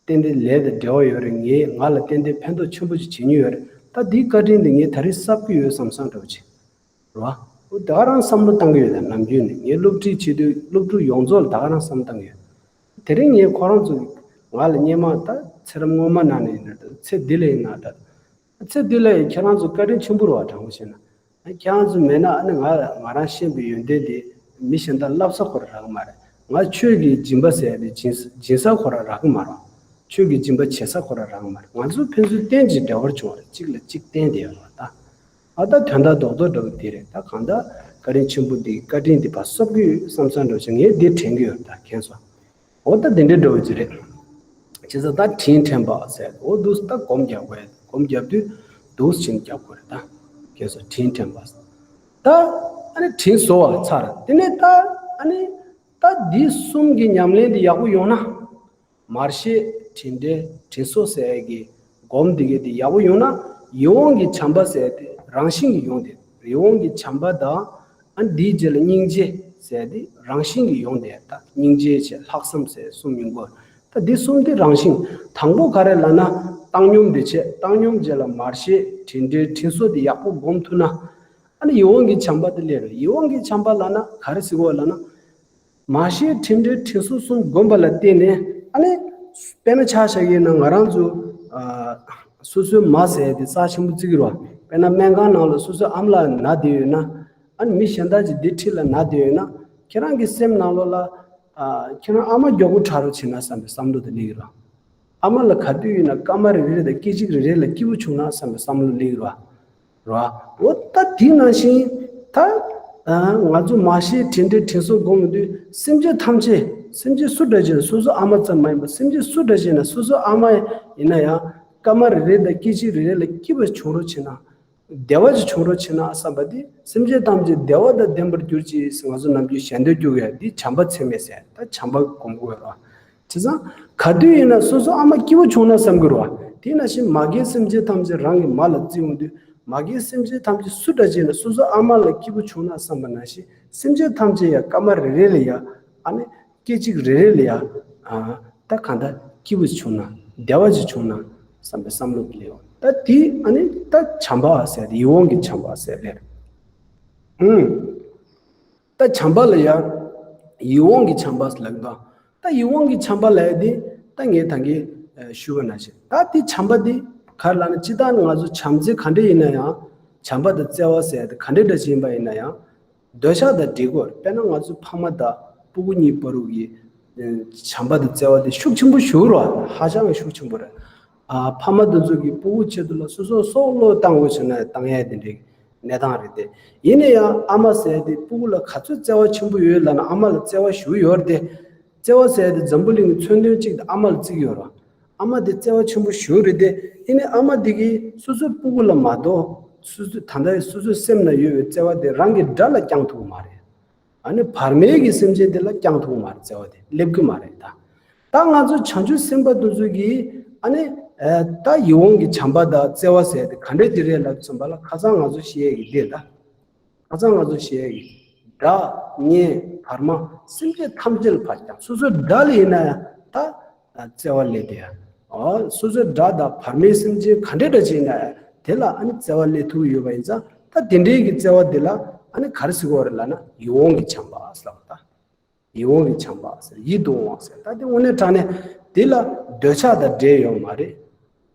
ཏན་ཏན་ལས་དང་འབྲེལ་བ་ཡོད་རེད། ངས་ང་ལ་ཏན་ཏན་ཕན་ཐོགས་ཆེན་པོ་ཞིག་བྱེད་མྱོང་ཡོད་རེད། ད་འདིའི་བཀའ་དྲིན་འདི་ངས་ད་རེས་གསབ་ཀྱི་ཡོད་བསམ་བསམ་འདྲ་བོ་ཅིག་རེད་བ། འོ་ད་ག་རང་བསམ་བློ་བཏང་གི་ཡོད། ད་ནམ་རྒྱུན་ནས་ངས་སློབ་ཁྲིད་བྱེད་དུས་སློབ་ཕྲུག་ཡོངས་རྫོགས་ལ་ད་ག་རང་བསམ་བློ་བཏང་གི་ཡོད། དེ་རིང་ངས་ཁོ་རང་ཚོ་ང་ལ་སྔོན་མ་ད་ཚེ་རབས་སྔོན་མ་ནང་ནས་ཡིན་ན་ད་ཚེ་འདི་ལ་ཡིན་ན་ད། ཚེ་འདི་ལ་ཡང་ཁྱེད་རང་ཚོ་བཀའ་དྲིན་ཆེན་པོ་རེད་བ། དྲང་པོ་བཤད་ན། ཁྱེད་རང་ཚོ་མེད་ན་ཨ་ནི་ང་ང་རང་ཤེས་པའི་ཡོན་ཏན་དེ་མི་གཞན་དག་བསླབ་ས་ཁོ་རང་རག་གི་མ་རེད། ང་ཆོས་ཀྱི་སྦྱིན་པ་ཟེར་ཡ་དེ་སྦྱིན་སྦྱིན་ས་ཁོ་རང་རག་གི་མ་རེད། ཆོས་ཀྱི་སྦྱིན་པ་བྱེད་ས་ཁོ་རང་རག་གི་མ་རེད། ང་ཚོ་ཕན་ཚུན་རྟེན་གྱི་འབྲེལ་བར་བྱུང་བ་རེད། གཅིག་ལ་གཅིག་བརྟེན་བསྡད་ཡོད་རེད་ད། ཨ་ད་དོན་དག་རྡོག་རྡོག་འདྲ་བོ་དེ་རེད། ད་གང་ལྟར་བཀའ་དྲིན་ཆེན་པོ་འདི་བཀའ་དྲིན་འདི་ཕར་གསབ་ཀྱི་ཡོད་བསམ་བསམ་འདྲ་བོ་ཞིག་ངས་འདི་དྲན་གྱི་ཡོད་ད། མཁྱེན་སོང་། འོ་ད་དེ་འདྲའི་འདྲ་བོ་ཅིག་རེད། བྱས་ཙང་ད་དྲིན་དྲན་པ་ཟེར། འོ་འདུག་སེ་ད་སྒོམ་རྒྱག་དགོས། སྒོམ་རྒྱབ་དུས་འདུག་སེ་བྱས་ནས་རྒྱབ་དགོས་རེད་ད། ཁྱེད་ཚོ་དྲིན་དྲན་པ་ཟེར། ད་ཨ་ནི་དྲིན་གཟོ་བ་ཚར། དེ་ནས་ད་ཨ་ནི་ད་འདི་གསུམ་གྱི་ཉམས་ལེན་འདི་ཡག་པོ་ཡོང་ན། མར་ཤེས་དྲིན་དྲན་དྲིན་གཟོ་ཟེར་ཡ་གི་སྒོམ་འདི་གའི་དེ་ཡག་པོ་ཡོང་ན། ཡིད་འོང་གི་བྱམས་པ་ཟེར་ཡ་དེ་རང་བཞིན་གྱིས་ཡོང་དེ། ཡིད་འོང་གི་བྱམས་པ་དང་ཨ་འདིའི་རྗེས་ལ་སྙིང་རྗེ་ཟེར་ཡ་དེ་རང་བཞིན་གྱིས་ཡོང་དེ། ད་སྙིང་རྗེ་བྱས་ལྷག་བསམ་ཟེར་གསུམ་ཡོང་གི་ཡོད། ད་འདི་གསུམ་དེ་རང་བཞིན། དང་པོ་ག་རེ་ལབ་ན་བཏང་སྙོམས་དེ་བྱས། བཏང་སྙོམས་རྗེས་ལ་མར་ཤེས་དྲིན་དྲན་དྲིན་གཟོ་དེ་ཡག་པོ་སྒོམ་ཐུབ་ན། ཨ་ནི་ཡིད་འོང་གི་བྱམས་པ་དེ་སླེབས་རེད། ཡིད་འོང་གི་བྱམས་པ་ལབ་ན་ག་རེ་ཟེར་དགོས་ལབ་ན། མར་ཤེས་དྲིན་དྲན་དྲིན་གཟོ་གསུམ་བསྒོམས་པ་ལ་བརྟེན་ནས་ཨ་ནི། དཔེར་ན་ཆ་བཞག་ཡིན་ན་ང་རང་ཚོ་ཨ་སོ་སོའི་མ་ཟེར་ཡ་དེ་རྩ་ཆེན་པོ་བརྩི་གི་རེད་བ། དཔེར་ན་སྨན་ཁང་ནང་ལ་སོ་སོའི་ཨ་མ་ལགས་ན་བསྡད་ཡོད་ན། ཨ་ནི་མི་གཞན་དག་ཅིག་འདི་འཁྲིས་ལ་ན་བསྡད་ཡོད་ན། ཁྱེད་རང་གི་སེམས་ནང་ལོགས་ལ་ཨ་ཁྱེད་རང་ཨ་མ་མགྱོགས་པོ་དྲག་རོགས་བྱེད་ན་བསམ་པའི་བསམ་བློ་དེ་སླེབས་ཀྱི་རེད་བ། ཨ་མ་ལ་ག་དུས་ཡིན་ན་སྐར་མ་རེ་རེ་དང་སྐད་ཅིག་རེ་རེ་ལ་སྐྱིད་པོ་བྱུང་ན་བསམ་པའི་བསམ་བློ་སླེབས་ཀྱི་རེད་བ། རེད་བ། འོ་ད་དེ་ནང་བཞིན་ད་ཨ་ང་ཚོ་མར་ཤེས་དྲིན་དྲན་དྲིན་གཟོ་སྒོམ་དུས་སེམས་ཅན་ཐམས་ཅད། སེམས་ཅན་སུ་འདྲ་ཅིག་ན་སོ་སོ་ཨ་མ་ཙམ་མ་ཡིན་པར་སེམས་ཅན་སུ་འདྲ་ཅིག་ན་སོ་སོ་ཨ་མ་ཡིན་ན་ཡང་སྐར་མ་རེ་རེ་དང་སྐད་ཅིག་རེ་རེ་ལ་སྐྱིད་པ་བྱུང་རོགས་བྱེད་ན། བདེ་བ་ཅིག་བྱུང་རོགས་བྱེད་ན་བསམ་པ་དེ། སེམས་ཅན་ཐམས་ཅད་བདེ་བ་དང་ལྡན་པར་གྱུར་ཅིག་ཟེར་ང་ཚོ་ནམ་རྒྱུན་ཞལ་འདོན་རྒྱག་ཡ་འདི་བྱམས་པ་ཚད་མེད་ཟེར། ད་བྱམས་པ་སྒོམ་དགོས་རེད་བ། བྱས་ཙང་ག་དུས་ཡིན་ན་སོ་སོ་ཨ་མ་སྐྱིད་པོ་བྱུང་ན་བསམ་གྱི་རེད་བ། དེ་ནང་བཞིན་མ་རྒན་སེམས་ཅན་ཐམས་ཅད་རང་གི་མ་ལ་བརྩི་ཡོང་དུས། མ་རྒན་སེམས་ཅན་ཐམས་ཅད་སུ་འདྲ་ཅིག་ན་སོ་སོ་ཨ་མ་ལ་སྐྱིད་པོ་བྱུང་ན་བསམ་པ་ནང་བཞིན། སེམས་ཅན་ཐམས་ཅད་ཡ་སྐར་མ་རེ་རེ་ལ་ཡ་ཨ་ནི་སྐད་ཅིག་རེ་རེ་ལ་ཡ་ཨ་ད་གང་ལྟར་སྐྱིད་པོ་ཅིག་བྱུང་ན། བདེ་བ་ཅིག་བྱུང་ན་བསམ་པའི་བསམ་བློ་དེ་སླེབས་ཡོང་། ད་དེ་ཨ་ནི་ད་བྱམས་པ་ཟེར་ཏེ་ཡིད་འོང་གི་བྱམས་པ་ཟེར་ལེར། ཨུམ། ད་བྱམས་པ་ལ་ཡང་ཡིད་འོང་གི་བྱམས་པ་ལབ་ཀྱི་འདུག་ད་ཡིད་འོང་གི་བྱམས་པ་ལབ་ཡ་དེ་ད་ངས་ད་གིན་ཞུས་པ་ནང་བཞིན། ད་དེ་བྱམས་པ་དེ་ག་རེ་ལབ་ན། སྤྱིར་བཏང་ང་ཚོ་བྱམས་བརྩེ་ག་འདྲ་ཡིན་ན་ཡང་། བྱམས་པ་དང་བརྩེ་བ་ཟེར་ཡ་དེ་ག་འདྲ་འདྲ་ཞིག་ཡིན་པ་ཡིན་ན་ཡང་། འདོད་ཆགས་དང་འདྲེས་དགོས། དཔེར་ན་ང་ཚོ་ཕ་མ་དང་སྤུ་གུ་གཉིས་བར་དུ་གི་བྱམས་པ་དང་བརྩེ་བ་དེ་ཤུགས་ཆེན་པོ་ཞིག་རེད་བ། ཧ་ཅང་གི་ཤུགས་ཆེན་པོ་རེད། ཨ་ཕ་མ་དེ་ཚོ་གིས་སྤུ་གུ་ཆེད་དུ་ལ་སོ་སོ་སྲོག་བློས་བཏང་དགོས་བྱུང་ན་བཏང་ཡ་དེ་འདྲའི་གནས་སྟངས་རེད་དེ། ཡིན་ན་ཡང་ཨ་མ་ཟེར་ཡ་དེ་སྤུ་གུ་ལ་ག་ཚོད་བརྩེ་བ་ཆེན་པོ་ཡོད་ལབ་ན། ཨ་མ་ལ་བརྩེ་བ་ཞེ་པོ་ཡོད་རེད་དེ། བརྩེ་བ་ཟེར་ཡ་དེ་འཛམ་བུ་གླིང་གི་མཚོན་དོན་གཅིག་དེ་ཨ་མ་ལ་བརྩི་གི་ཡོད་རེད། ཨ་མ་དེ་བརྩེ་བ་ཆེན་པོ་ཞེ་པོ་རེད་དེ། ཡིན་ནའི་ཨ་མ་དེ་གིས་སོ་སོའི་སྤུ་གུ་ལ་མ་གཏོགས། སོ་སོའི་ད་ལྟ་སོ་སོའི་སེམས་ན་ཡོད་པའི་བརྩེ་བ་དེ་རང་གི་དགྲ་ལ་བསྐྱང་ཐུབ་ཀྱི་མ་རེད། ཨ་ནི་བར་མའི་གི་སེམས་ཅན་དེ་ལ་བསྐྱང་ཐུབ་ཀྱི་མ་རེད། བརྩེ་བ་དེ་སླེབས་ཀྱི་མ་རེད་ད། ད་ང་ཚོ་བྱང་ཆུབ་སེམས་དཔའ་དེ་ཚོ་གིས་ཨ་ནི་ཨ་ད་ཡིད་འོང་གི་བྱམས་པ་དང་བརྩེ་བ་ཟེར་དེ་ག་འདྲས་དེ་རེད་ལབ་ཙམ་པ་ལ། ཁ་སང་ང་ཚོ་བཤད་ཡས་ཀྱི་དེ་ད། ཁ་སང་ང་ཚོ་བཤད་ཡས་ཀྱི་དགྲ་གཉེན་བར་མ་སེམས་ཅན་ཐམས་ཅད་ལ་ཕར་ཀྱང་སོ་སོའི་དགྲ་ལ་ཡིན་ན་ཡང་ད་བརྩེ་བ་སླེབས་དེ་ཡང་། ཨོ་སོ་སོའི་དགྲ་དང་བར་མའི་སེམས་ཅན་ག་འདྲས་འདྲ་ཅིག་ཡིན་ན་ཡང་དེ་ལ་ཨ་ནི་བརྩེ་བ་སླེབས་ཐུབ་ཀྱི་ཡོད་པ་ཡིན་ཙང་། ད་དེ་འདྲའི་གི་བརྩེ་བ་དེ་ལ་ཨ་ནི་ག་རེ་ཟེར་དགོས་རེད་ལབ་ན་ཡིད་འོང་གི་བྱམས་པ་ཟེར་བ་ད། ཡིད་འོང་གི་བྱམས་པ་ཟེར། ཡིད་དུ་འོང་བ་ཟེར། ད་དེ་དངོས་གནས་དྲང་གནས་དེ་ལ་འདོད་ཆགས་དང་འབྲེལ་ཡོད་མ་རེད།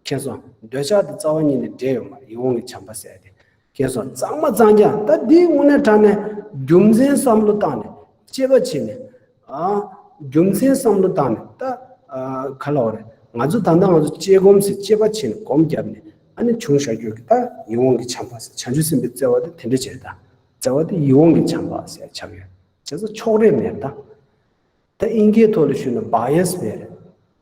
མཁྱེན་སོང་། འདོད་ཆགས་དང་རྩ་བ་ཉིད་ནས་འབྲེལ་ཡོད་མ་རེད། ཡིད་འོང་གི་བྱམས་པ་ཟེར་དེ། མཁྱེན་སོང་། གཙང་མ་གཙང་རྐྱང་། ད་དེ་དངོས་གནས་དྲང་གནས་རྒྱུ་མཚན་བསམ་བློ་བཏང་ནས་དཔྱད་པ་བྱས་ནས། ཨ་རྒྱུ་མཚན་བསམ་བློ་བཏང་ནས་ད་ཨ་ག་ལབ་དགོས་རེད། ང་ཚོ་ད་ལྟ་ང་ཚོ་དཔྱད་སྒོམ་ཟེར། དཔྱད་པ་བྱས་ནས་སྒོམ་བརྒྱབ་ནས་ཨ་ནི་བྱུང་བཞག་རྒྱུ་གི་ད་ཡིད་འོང་གི་བྱམས་པ་ཟེར། བྱང་ཆུབ་སེམས་དཔའི་བརྩེ་བ་དེ་དེ་འདྲ་བྱས། ད་བརྩེ་བ་དེ་ཡིད་འོང་གི་བྱམས་པ་ཟེར་ཆགས་ཡོད། བྱས་ཙང་ཕྱོགས་རིས་མེད་ད། ད་ཨིན་སྐད་ཐོག་ལ་ཞུས་ན་bias མེད་རེད།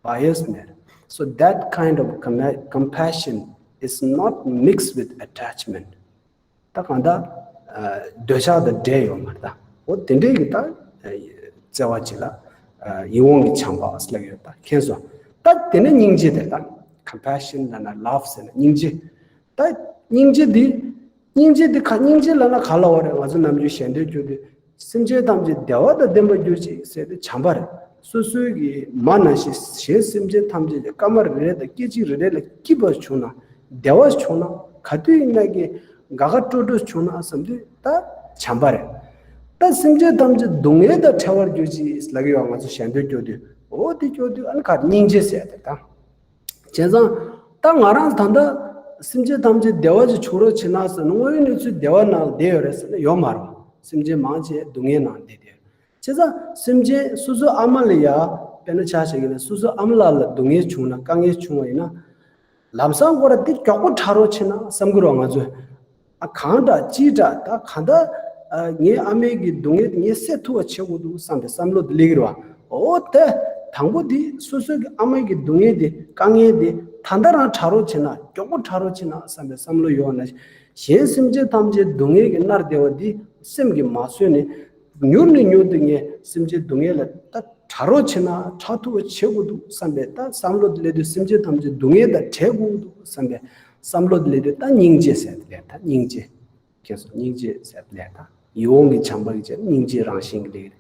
bias མེད་རེད། So that kind of com- compassion is not mixed with attachment. ད་གང་ལྟར་ཨ་འདོད་ཆགས་དང་འབྲེལ་ཡོད་མ་རེད་ད། འོ་དེ་འདྲའི་གི་ད་ཨ་བརྩེ་བ་ཅིག་ལ་ཨ་ཡིད་འོང་གི་བྱམས་པ་ཟེར་ལབ་ཡོད་ད། མཁྱེན་སོང་། ད་དེ་ནས་སྙིང་རྗེ་དེ་ད། compassion ལབ་ན་love ཟེར་ན་སྙིང་རྗེ། ད་སྙིང་རྗེ་འདི། སྙིང་རྗེ་འདི་ག་སྙིང་རྗེ་ལབ་ན་ག་ལབ་དགོས་རེད། ང་ཚོ་ནམ་རྒྱུན་ཞལ་འདོན་རྒྱུ་དེ། སེམས་ཅན་ཐམས་ཅད་བདེ་བ་དང་ལྡན་པར་གྱུར་ཅིག་ཟེར་དེ་བྱམས་པ་རེད། སོ་སོའི་གི་མ་ནང་བཞིན་གཞན་སེམས་ཅན་ཐམས་ཅད་ཀྱི་སྐར་མ་རེ་རེ་དང་སྐད་ཅིག་རེ་རེ་ལ་སྐྱིད་པ་བྱུང་ན། བདེ་བ་བྱུང་ན། ག་དུས་ཡིན་ན་གི་དགའ་དགའ་སྤྲོ་སྤྲོ་བྱུང་ན་བསམ་དུས་ད་བྱམས་པ་རེད། ད་སེམས་ཅན་ཐམས་ཅད་སྡུག་བསྔལ་དང་བྲལ་བར་གྱུར་ཅིག་ལབ་ཀྱི་ཡོད། ང་ཚོ་ཞལ་འདོན་སྐྱོར་དུས། འོ་དེ་སྐྱོར་དུས་ཨ་ནི་ག་སྙིང་རྗེ་ཟེར་དེ་ད། བྱས་ཙང་། ད་ང་རང་ད་ལྟ་སེམས་ཅན་ཐམས་ཅད་བདེ་བ་ཅིག་བྱུང་རོགས་བྱེད་ན་ཟེར་ན། དངོས་ཡོད་གནས་ཚུལ་བདེ་བ་ནང་བསྡད་ཡོད་རེད་ཟེར་ན་ཡོད་མ་རེད། སེམས་ཅན་མང་ཆེ་སྡུག་བསྔལ་ནང་བསྡད་དེ། བྱས་ཙང་སེམས་ཅན་སོ་སོའི་ཨ་མ་ལ་ཡ། དཔེར་ན་ཆ་བཞག་གི་ན་སོ་སོའི་ཨ་མ་ལགས་ལ་སྡུག་བསྔལ་བྱུང་ན། དཀའ་ངལ་བྱུང་བ་ཡིན་ན། ལམ་སང་ཁོ་རང་དེ་མགྱོགས་པོ་དྲག་རོགས་བྱེད་ན་བསམ་གི་རེད་བ་ང་ཚོས། ཨ་གང་དྲག་ཅི་དྲག་ད་གང་ལྟར་ཨ་ངའི་ཨ་མའི་གི་སྡུག་བསྔལ་དེ་ངས་སེལ་ཐུབ་པ་བྱེད་དགོས་འདུག་བསམ་པའི་བསམ་བློ་དེ་སླེབས་ཀྱི་རེད་བ། འོ་དེ་དང་པོ་དེ་སོ་སོའི་གི་ཨ་མའི་གི་སྡུག་བསྔལ་དེ་དཀའ་ངལ་དེ་ད་ལྟ་རང་དྲག་རོགས་བྱེད་ན། མགྱོགས་པོ་དྲག་རོགས་བྱེད་ན་བསམ་པའི་བསམ་བློ་ཡོད་ན། གཞན་སེམས་ཅན་ཐམས་ཅད་སྡུག་བསྔལ་གྱིས་མནར་བསྡད་པ་དེ་སེམས་ཀྱིས་མ་བཟོད་ནས། མྱུར་ནས་མྱུར་དུ་ངས་སེམས་ཅན་སྡུག་བསྔལ་ལ་ད་དྲག་རོགས་བྱེད་ན། དྲག་ཐུབ་པ་བྱེད་དགོས་འདུག་བསམ་པའི་ད་བསམ་བློ་དེ་སླེབས་དུས། སེམས་ཅན་ཐམས་ཅད་སྡུག་བསྔལ་དང་བྲལ་དགོས་འདུག་བསམ་པའི་བསམ་བློ་དེ་སླེབས་དུས། ད་སྙིང་རྗེ་ཟེར་དེ་ལས་ད་སྙིང་རྗེ། ཁྱེད་སོ་སྙིང་རྗེ་ཟེར་དེ་ལས་ད་ཡིད་འོང་གི་བྱམས་པ་གི་ཆེད་སྙིང་རྗེ་རང་བཞིན་གྱི་ལས་རེད།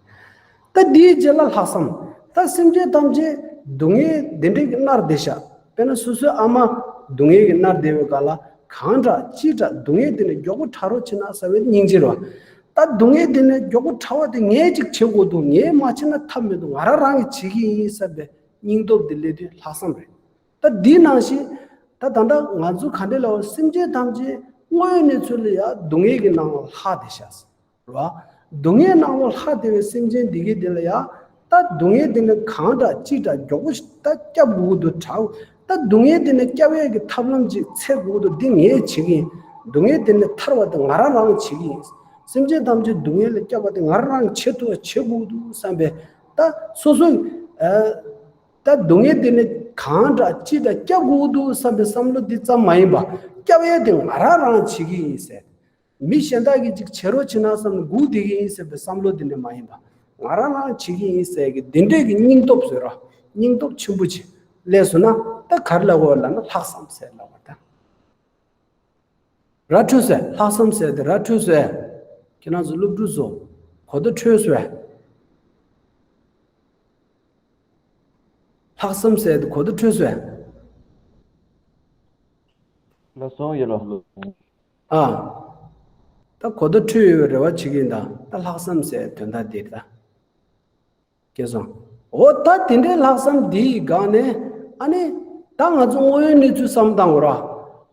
ད་དེའི་རྗེས་ལ་ལྷག་བསམ། ད་སེམས་ཅན་ཐམས་ཅད་སྡུག་བསྔལ་འདི་འདྲའི་གི་མནར་བསྡད་ཤག་དཔེར་ན་སོ་སོའི་ཨ་མ་སྡུག་བསྔལ་གྱིས་མནར་བསྡད་པའི་སྒང་ལ། གང་དྲག་ཅི་དྲག་སྡུག་བསྔལ་དེ་ནས་མགྱོགས་པོ་དྲག་རོགས་བྱེད་ན་བསམ་པའི་སྙིང་རྗེ་རེད་བ། ད་སྡུག་བསྔལ་དེ་ནས་མགྱོགས་པོ་དྲག་པ་དེ་ངས་ཅིག་བྱེད་དགོས་འདུག་ངས་མ་བྱེད་ན་ཐབས་མི་འདུག་ང་རང་རང་གིས་བྱེད་ཀྱི་ཡིན་བསམ་པའི་སྙིང་སྟོབས་དེ་སླེབས་དུས་ལྷག་བསམ་རེད། ད་འདི་ནང་བཞིན། ད་ད་ལྟ་ང་ཚོ་ག་འདྲ་ལབ་པ། སེམས་ཅན་ཐམས་ཅད་དངོས་ཡོད་གནས་ཚུལ་ལ་ཡ་སྡུག་བསྔལ་གྱི་སྣང་བ་ལྷག་བསྡད་ཤག་རེད་བ། སྡུག་བསྔལ་སྣང་བ་ལྷག་བསྡད་པའི་སེམས་ཅན་འདི་གའི་དེ་ལ་ཡ། ད་སྡུག་བསྔལ་དེ་ནི་གང་དྲག་ཅི་དྲག་མགྱོགས་པོ་ཞིག་ད་སྐྱབས་དགོས་ཀྱི་འདུག་དྲག་ད་སྡུག་བསྔལ་དེ་ནི་སྐྱབས་ཡས་ཀྱི་ཐབས་ལམ་ཅིག་འཚོལ་དགོས་ཀྱི་འདུག་འདི་ངས་བྱེད་ཀྱི་ཡིན། སྡུག་བསྔལ་དེ་ནི་ཐར་བ་དེ་ང་རང་རང་བྱེད་ཀྱི་ཡིན། སེམས་ཅན་ཐམས་ཅད་སྡུག་བསྔལ་ལས་སྐྱབས་པ་དེ་ང་རང་རང་བྱེད་ཐུབ་པ་བྱེད་དགོས་ཀྱི་འདུག་བསམ་པའི། ད་སོ་སོ། ཨ། ད་སྡུག་བསྔལ་དེ་ནི་གང་དྲག་ཅི་དྲག་སྐྱབས་དགོས་ཀྱི་འདུག་བསམ་པའི་བསམ་བློ་འདི་ཙམ་མ་ཡིན་པ། སྐྱབས་ཡས་དེ་ང་རང་རང་བྱེད་ཀྱི་ཡིན་ཟེར། མི་གཞན་དག་གིས་ཅིག་བྱེད་རོགས་བྱེད་ན་བསམ་ནས་སྒུག་བསྡད་ཀྱི་ཡིན་ཟེར་བའི་བསམ་བློ་དེ་ནི་མ་ཡིན་པ། ང་རང་རང་བྱེད་ཀྱི་ཡིན་ཟེར་གི་འདི་འདྲས་ཀྱི་སྙིང་སྟོབས་ཟེར་རོ། སྙིང་སྟོབས་ཆེན་པོ་ཅིག་སླེབས་སོང་ན། ད་ག་རེ་ལབ་དགོས་ལབ་ན་ལྷག་བསམ་ཟེར་ལབ་པ་ད། ར་འཕྲོད་ཟེར། ལྷག་བསམ་ཟེར་དེ་ར་འཕྲོད་ཟེར། ཁྱེད་རང་ཚོ་སློབ་ཕྲུག་ཚོ་གོ་བརྡ་འཕྲོད་ཟེར། ལྷག་བསམ་ཟེར་དེ་གོ་བརྡ་འཕྲོད་ཟེར། ལགས་སོ་ཡ་ལོ། ཨ། ད་གོ་བརྡ་འཕྲོད་ཡོད་པའི་རེ་བ་བྱེད་ཀྱི་ཡིན་ད། ད་ལྷག་བསམ་ཟེར་དོན་དག་འདི་རེད་ད། སྐལ་བཟང་། འོ་ད་དེ་འདྲའི་ལྷག་བསམ་འདིའི་སྒང་ནས་ཨ་ནི། ད་ང་ཚོ་དངོས་ཡོད་གནས་ཚུལ་བསམ་བློ་བཏང་དགོས་ར།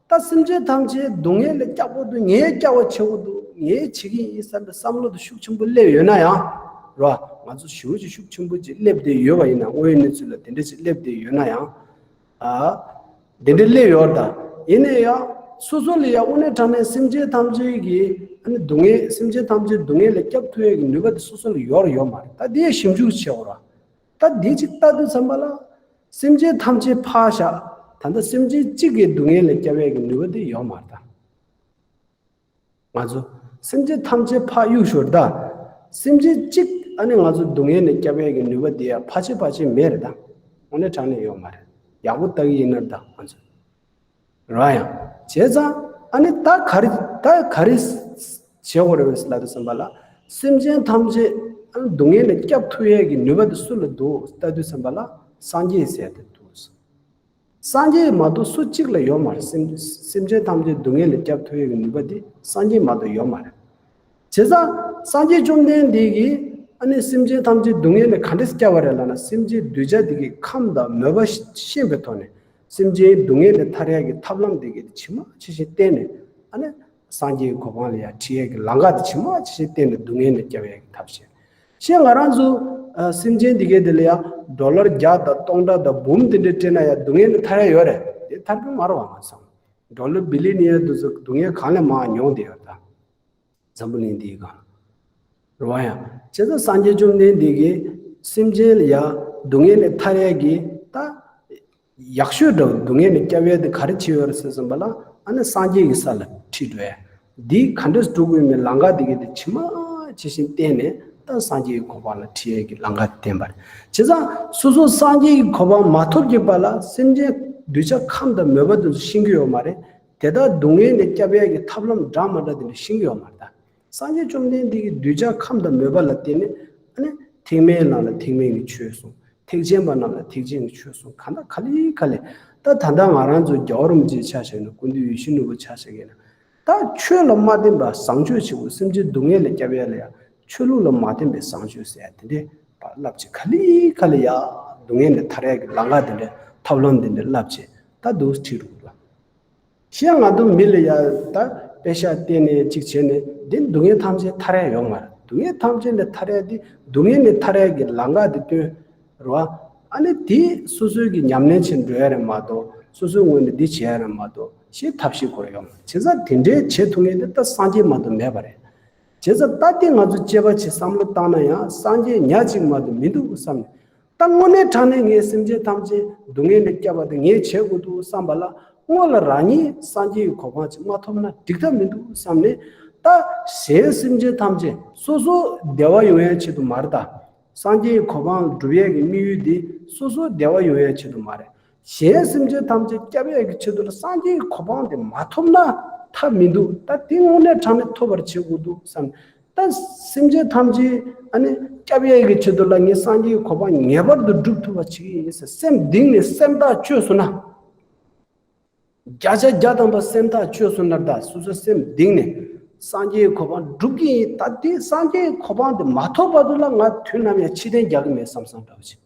ད་སེམས་ཅན་ཐམས་ཅད་སྡུག་བསྔལ་ལས་སྐྱབས་དགོས་འདུག་ངས་སྐྱབས་པ་བྱེད་དགོས་འདུག་ངས་བྱེད་ཀྱི་ཡིན་བསམ་པའི་བསམ་བློ་དེ་ཤུགས་ཆེན་པོ་སླེབས་ཡོད་ན་ཡང་། ར། ང་ཚོ་ཞེ་པོ་ཅིག་ཤུགས་ཆེན་པོ་ཅིག་སླེབས་བསྡད་ཡོད་པ་ཡིན་ན། དངོས་ཡོད་གནས་ཚུལ་ལ་དེ་འདྲ་ཅིག་སླེབས་བསྡད་ཡོད་ན་ཡང་། ཨ། དེ་འདྲ་སླེབས་ཡོད་ད། ཡིན་ན་ཡང་། སོ་སོ་ལ་ཡང་དངོས་གནས་དྲང་གནས་སེམས་ཅན་ཐམས་ཅད་ཀྱི་ཨ་ནི་སྡུག་བསྔལ། སེམས་ཅན་ཐམས་ཅད་སྡུག་བསྔལ་ལས་སྐྱབས་ཐུབ་ཡས་ཀྱི་ནུས་པ་དེ་སོ་སོ་ལ་ཡོད་རེད་ཡོད་མ་རེད། ད་དེ་ཡང་ཞིབ་འཇུག་བྱེད་དགོས་ར། ད་དེ་ཅིག་ལྟ་དུས་ཙམ་པ་ལ། སེམས་ཅན་ཐམས་ཅད་ཕར་བཞག་ད་ལྟ་སེམས་ཅན་གཅིག་གི་སྡུག་བསྔལ་ལས་སྐྱབས་ཡས་ཀྱི་ནུས་པ་དེ་ཡོད་མ་རེད་ད། ང་ཚོ་སེམས་ཅན་ཐམས་ཅད་ཕར་གཡུག་ཞོར་ད། སེམས་ཅན་གཅིག་ཨ་ནི་ང་ཚོ་སྡུག་བསྔལ་ནས་སྐྱོབ་ཡས་ཀྱི་ནུས་པ་དེ་ཡང་ཕལ་ཆེར་ཕལ་ཆེར་མེད་རེད་ད། དངོས་གནས་དྲང་གནས་ཡོད་མ་རེད། ཡག་པོ་ལྟ་གི་ཡིན་ན་ད་ང་ཚོ། རེད་བ། ཡང་བྱས་ཙང་ཨ་ནི་ད་ག་རེ་ད་ག་རེ་བྱེད་དགོས་རེད་ཟེར་ལབ་དུས་ཙམ་པ་ལ། སེམས་ཅན་ཐམས་ཅད་ཨ་ནི་སྡུག་བསྔལ་ལས་སྐྱབས་ཐུབ་ཡས་ཀྱི་ནུས་པ་དེ་སུ་ལ་འདུག་ལྟ་དུས་ཙམ་པ་ལ་སངས་རྒྱས་ཟེར་དེ་འདུག། སངས་རྒྱས་མ་གཏོགས་སུ་གཅིག་ལ་ཡོད་མ་རེད། སེམས་སེམས་ཅན་ཐམས་ཅད་སྡུག་བསྔལ་ལས་སྐྱབས་ཐུབ་ཡས་ཀྱི་ནུས་པ་དེ་སངས་རྒྱས་མ་གཏོགས་ཡོད་མ་རེད། བྱས་ཙང་སངས་རྒྱས་བཅོམ་ལྡན་འདས་ཀྱིས་ཨ་ནི་སེམས་ཅན་ཐམས་ཅད་སྡུག་བསྔལ་ལས་ག་འདྲས་སྐྱབས་པ་རེད་ལབ་ན། སེམས་ཅན་གདུལ་བྱ་འདི་གའི་ཁམས་དང་མོས་པ་ཤེས་པའི་ཐོག་ནས་སེམས་ཅན་སྡུག་བསྔལ་ལས་ཐར་ཡག་གི་ཐབས་ལམ་འདི་གའི་ཇི་མ་ཇི་བཞིན་བསྟན་ནས། ཨ་ནི་སངས་རྒྱས་ཀྱི་གོ་འཕང་ལ་ཡང་ཁྲིད་ཡག་གི་ལམ་ཁ་འདི་ཇི་མ་ཇི་བཞིན་བསྟན་ནས་སྡུག་བསྔལ་ལས་སྐྱོབ་ཡག་གི་ཐབས་ཤེས། ཤེས། ང་རང་ཚོ་ཨ་སེམས་ཅན་འདི་གའི་དེ་ལ་ཡང་ཌོ་ལར་བརྒྱ་དང་སྟོང་ཕྲག་དང་འབུམ་དེ་འདྲས་སྤྲད་ན་ཡང་སྡུག་བསྔལ་ལས་ཐར་ཡག་ཡོད་རེད། དེ་ཐར་གི་མ་རེད་བ། ང་ཚོ་ཌོ་ལར་བི་ལི་ཡ་ནི་ཡར་དེ་ཚོ་སྡུག་བསྔལ་གང་ལས་མང་མྱོང་བསྡད་ཡོད་ད། འཛམ་བུ་གླིང་འདིའི་སྒང་ལ། རེད་བ། ཡང་བྱས་ཙང་སངས་རྒྱས་བཅོམ་ལྡན་འདས་ཀྱིས་སེམས་ཅན་ལ་ཡང་སྡུག་བསྔལ་ལས་ཐར་ཡག་གི་ད་ཡག་ཤོས་འདྲ་བོ་སྡུག་བསྔལ་ལས་སྐྱོབ་ཡག་དེ་ག་རེ་བྱས་ཡོད་རེད་ཟེར་ཙམ་པ་ལ། ཨ་ནི་སངས་རྒྱས་ཀྱི་ས་ལ་ཁྲིད་འགྲོ་ཡག་འདི་ག་འདྲས་འགྲོ་དགོས་མིན་ལམ་ཁ་འདི་གའི་དེ་ཇི་མ་ཇི་བཞིན་བསྟན་ནས་ད་སངས་རྒྱས་ཀྱི་གོ་འཕང་ལ་ཁྲིད་ཡག་གི་ལམ་ཁ་དེ་བསྟན་པ་རེད། བྱས་ཙང་སོ་སོ་སངས་རྒྱས་ཀྱི་གོ་འཕང་མ་ཐོབ་ཀྱི་བར་ལ་སེམས་ཅན་གདུལ་བྱ་ཁམས་དང་མོས་པ་དེ་ཚོ་ཤེས་ཀྱི་ཡོད་མ་རེད། དེ་དག་སྡུག་བསྔལ་ལས་སྐྱོབ་ཡག་གི་ཐབས་ལམ་འདྲ་མ་འདྲ་དེ་འདྲ་ཤེས་ཀྱི་ཡོད་མ་རེད་ད། སངས་རྒྱས་བཅོམ་ལྡན་འདས་ཀྱིས་གདུལ་བྱ་ཁམས་དང་མོས་པ་ལ་བརྟེན་ནས་ཨ་ནི་ཐེག་དམན་རྣམས་ལ་ཐེག་དམན་གྱི་ཆོས་གསུངས། ཐེག་ཆེན་པ་རྣམས་ལ་ཐེག་ཆེན་གྱི་ཆོས་གསུངས། གང་ལྟར་ག་ལེ་ག་ལེ། ད་ད་ལྟ་ང་རང་ཚོ་རྒྱལ་བ་རིན་པོ་ཆེ་ཆ་བཞག་ན། སྐུ་མདུན་ཡིད་བཞིན་ནོར་བུ་ཆ་བཞག་ན། ད་ཆོས་ལ་མ་བརྟེན་པར་བཟང་སྤྱོད་བྱེད་དགོས། སེམས་ཅན་སྡུག་བསྔལ་ལས་སྐྱོབ་ཡག་ལ་ཡང་ཆོས་ལུགས་ལ་མ་བརྟེན་པའི་བཟང་སྤྱོད་ཟེར་ཡག་དེ་འདྲས་བསླབ་བྱས། ག་ལེ་ག་ལེ་ཡ་སྡུག་བསྔལ་ལས་ཐར་ཡག་གི་ལམ་ཁ་དེ་འདྲས་ཐབས་ལམ་དེ་འདྲས་བསླབ་བྱས་ད་འདུག་ཁྲིད་རུ་འདུག། གཞན་ང་ཚོ་མི་ལ་ཡ་ད་དཔེ་ཤག་བསྟན་ནས་ཅིག་བྱས་ནས་འདི་སྡུག་བསྔལ་ཐམས་ཅད་ཐར་ཡག་ཡོད་མ་རེད། སྡུག་བསྔལ་ཐམས་ཅད་ལས་ཐར་ཡག་འདི་སྡུག་བསྔལ་ལས་ཐར་ཡག་གི་ལམ་ཁ་འདི་སྟོན། རེད་བ། ཨ་ནི་དེ་སོ་སོའི་གི་ཉམས་ལེན་བྱེད་འགྲོ་ཡག་རེད་མ་གཏོགས། སོ་སོའི་ངོས་ནས་འདི་བྱེད་ཡག་རེད་མ་གཏོགས་ཞེས་ཐབས་ཤེས་ཁོ་རང་ཡོད་མ་རེད། བྱས་ཙང་དེ་འདྲའི་བྱེད་ཐུབ་མཁན་དེ་ད་སངས་རྒྱས་མ་གཏོགས་མེད་པ་རེད། བྱས་ཙང་ད་དེ་ང་ཚོ་དཔྱད་པ་བྱེད་བསམ་བློ་བཏང་ན་ཡང་སངས་རྒྱས་ཉག་གཅིག་མ་གཏོགས་མི་འདུག་བསམ་ནས། ད་དངོས་གནས་དྲང་གནས་ངས་སེམས་ཅན་ཐམས་ཅད་སྡུག་བསྔལ་ལས་སྐྱོབ་པ་དེ་ངས་བྱེད་དགོས་འདུག་བསམ་པ་ལ། སྔོན་ལ་རང་ཉིད་སངས་རྒྱས་ཀྱི་གོ་འཕང་ཅིག་མ་ཐོབ་ན་འགྲིག་ཐབས་མི་འདུག་བསམ་ནས། ད་གཞན་སེམས་ཅན་ཐམས་ཅད་སོ་སོ་བདེ་བ་ཡོང་ཡག་ཆེད་དུ་མ་རེད་ད། སངས་རྒྱས་ཀྱི་གོ་འཕང་སྒྲུབ་ཡག་གི་དམིགས་ཡུལ་དེ་སོ་སོ་བདེ་བ་ཡོང་ཡག་ཆེད་དུ་མ་རེད། གཞན་སེམས་ཅན་ཐམས་ཅད་སྐྱོབ་ཡག་གི་ཆེད་དུ་ལ་སངས་རྒྱས་ཀྱི་གོ་འཕང་དེ་མ་ཐོབ་ན་ཐབས་མི་འདུག། ད་དེ་དངོས་གནས་དྲང་གནས་ཐོབ་པར་བྱེད་དགོས་འདུག་བསམ། ད་སེམས་ཅན་ཐམས་ཅད་ཨ་ནི་སྐྱོབ་ཡག་གི་ཆེད་དུ་ལ་ངས་སངས་རྒྱས་ཀྱི་གོ་འཕང་ངེས་པར་དུ་སྒྲུབ་ཐུབ་པ་བྱེད་ཀྱི་ཡིན་ཟེར་སེམས་གཏིང་ནས་སེམས་ཐག་ཆོད་སོང་ན། བརྒྱ་ཆ་བརྒྱ་ཐམ་པ་སེམས་ཐག་ཆོད་སོང་ན། ད་སོ་སོ་སེམས་གཏིང་ནས་སངས་རྒྱས་ཀྱི་གོ་འཕང་སྒྲུབ་ཀྱི་ཡིན། ད་དེ་སངས་རྒྱས་ཀྱི་གོ་འཕང་དེ་མ་ཐོབ་བར་དུ་ལ་ང་དུས་ནམ་ཡང་ཕྱིར་འཐེན་རྒྱག་གི་མེད་བསམ་བསམ་འདྲ་བོ་ཅིག།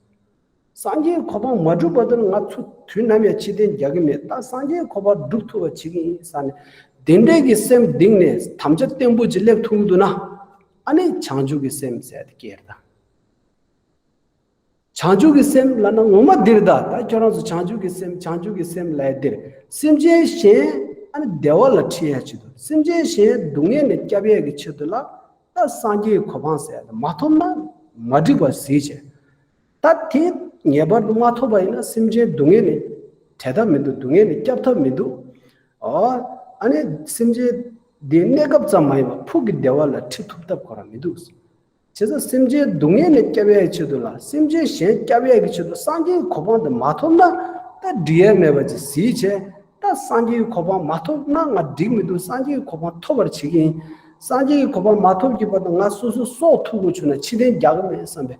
སངས་རྒྱས་ཀྱི་གོ་འཕང་མ་སྒྲུབ་བར་དུ་ལ་ང་ཚོ་དུས་ནམ་ཡང་ཕྱིར་འཐེན་རྒྱག་གི་མེད། ད་སངས་རྒྱས་ཀྱི་གོ་འཕང་སྒྲུབ་ཐུབ་པ་བྱེད་ཀྱི་ཡིན་བསམ་ནས། དེ་འདྲས་ཀྱི་སེམས་གཏིང་ནས་དམ་བཅའ་བརྟན་པོ་ཅིག་སླེབས་ཐུབ་ཀྱི་འདུག་ན། ཨ་ནི་བྱང་ཆུབ་ཀྱི་སེམས་ཟེར་དེ་སྐྱེ་ར་ད། བྱང་ཆུབ་ཀྱི་སེམས་ལབ་ན་ངོ་མ་འདིར་ད། ད་ཁྱོད་རང་ཚོ་བྱང་ཆུབ་ཀྱི་སེམས་བྱང་ཆུབ་ཀྱི་སེམས་ལབ་ཡག་འདིར་སེམས་ཅན་གཞན་ཨ་ནི་བདེ་བ་ལ་ཁྲིད་ཡག་ཆེད་དུ། སེམས་ཅན་གཞན་སྡུག་བསྔལ་ནས་སྐྱོབ་ཡག་གི་ཆེད་དུ་ལ། ད་སངས་རྒྱས་ཀྱི་གོ་འཕང་ཟེར་ཡག་དེ་མ་ཐོབ་ན་མ་འགྲིག་པ་གཟིགས་བྱས། ད་དེ་ངེས་པར་དུ་མ་ཐོབ་པ་ཡིན་ན་སེམས་ཅན་སྡུག་བསྔལ་ནས་བྲལ་ཐབས་མི་འདུག། སྡུག་བསྔལ་ནས་སྐྱོབ་ཐབས་མི་འདུག། ཨོ། ཨ་ནི་སེམས་ཅན་འདིའི་གནས་སྐབས་ཙམ་མ་ཡིན་པར་ཕུགས་ཀྱི་བདེ་བ་ལ་ཁྲིད་ཐུབ་ཐབས་ཁོ་རང་མི་འདུག། བྱས་ཙང་སེམས་ཅན་སྡུག་བསྔལ་ནས་སྐྱོབ་ཡག་གི་ཆེད་དུ་ལ། སེམས་ཅན་གཞན་སྐྱོབ་ཡག་གི་ཆེད་དུ་སངས་རྒྱས་ཀྱི་གོ་འཕང་དེ་མ་ཐོབ་ན་ད་འགྲིག་ཡག་མེད་པ་ཅིག་གཟིགས་བྱས། ད་སངས་རྒྱས་ཀྱི་གོ་འཕང་མ་ཐོབ་ན་ང་འགྲིག་མི་འདུག། སངས་རྒྱས་ཀྱི་གོ་འཕང་ཐོབ་པར་བྱེད་ཀྱི་ཡིན། སངས་རྒྱས་ཀྱི་གོ་འཕང་མ་ཐོབ་ཀྱི་བར་དུ་ང་སོ་སོ་སྲོག་ཐུག་དགོས་བྱུང་ན་ཕྱིར་འཐེན་རྒྱག་གི་མེད་བསམ་པའི།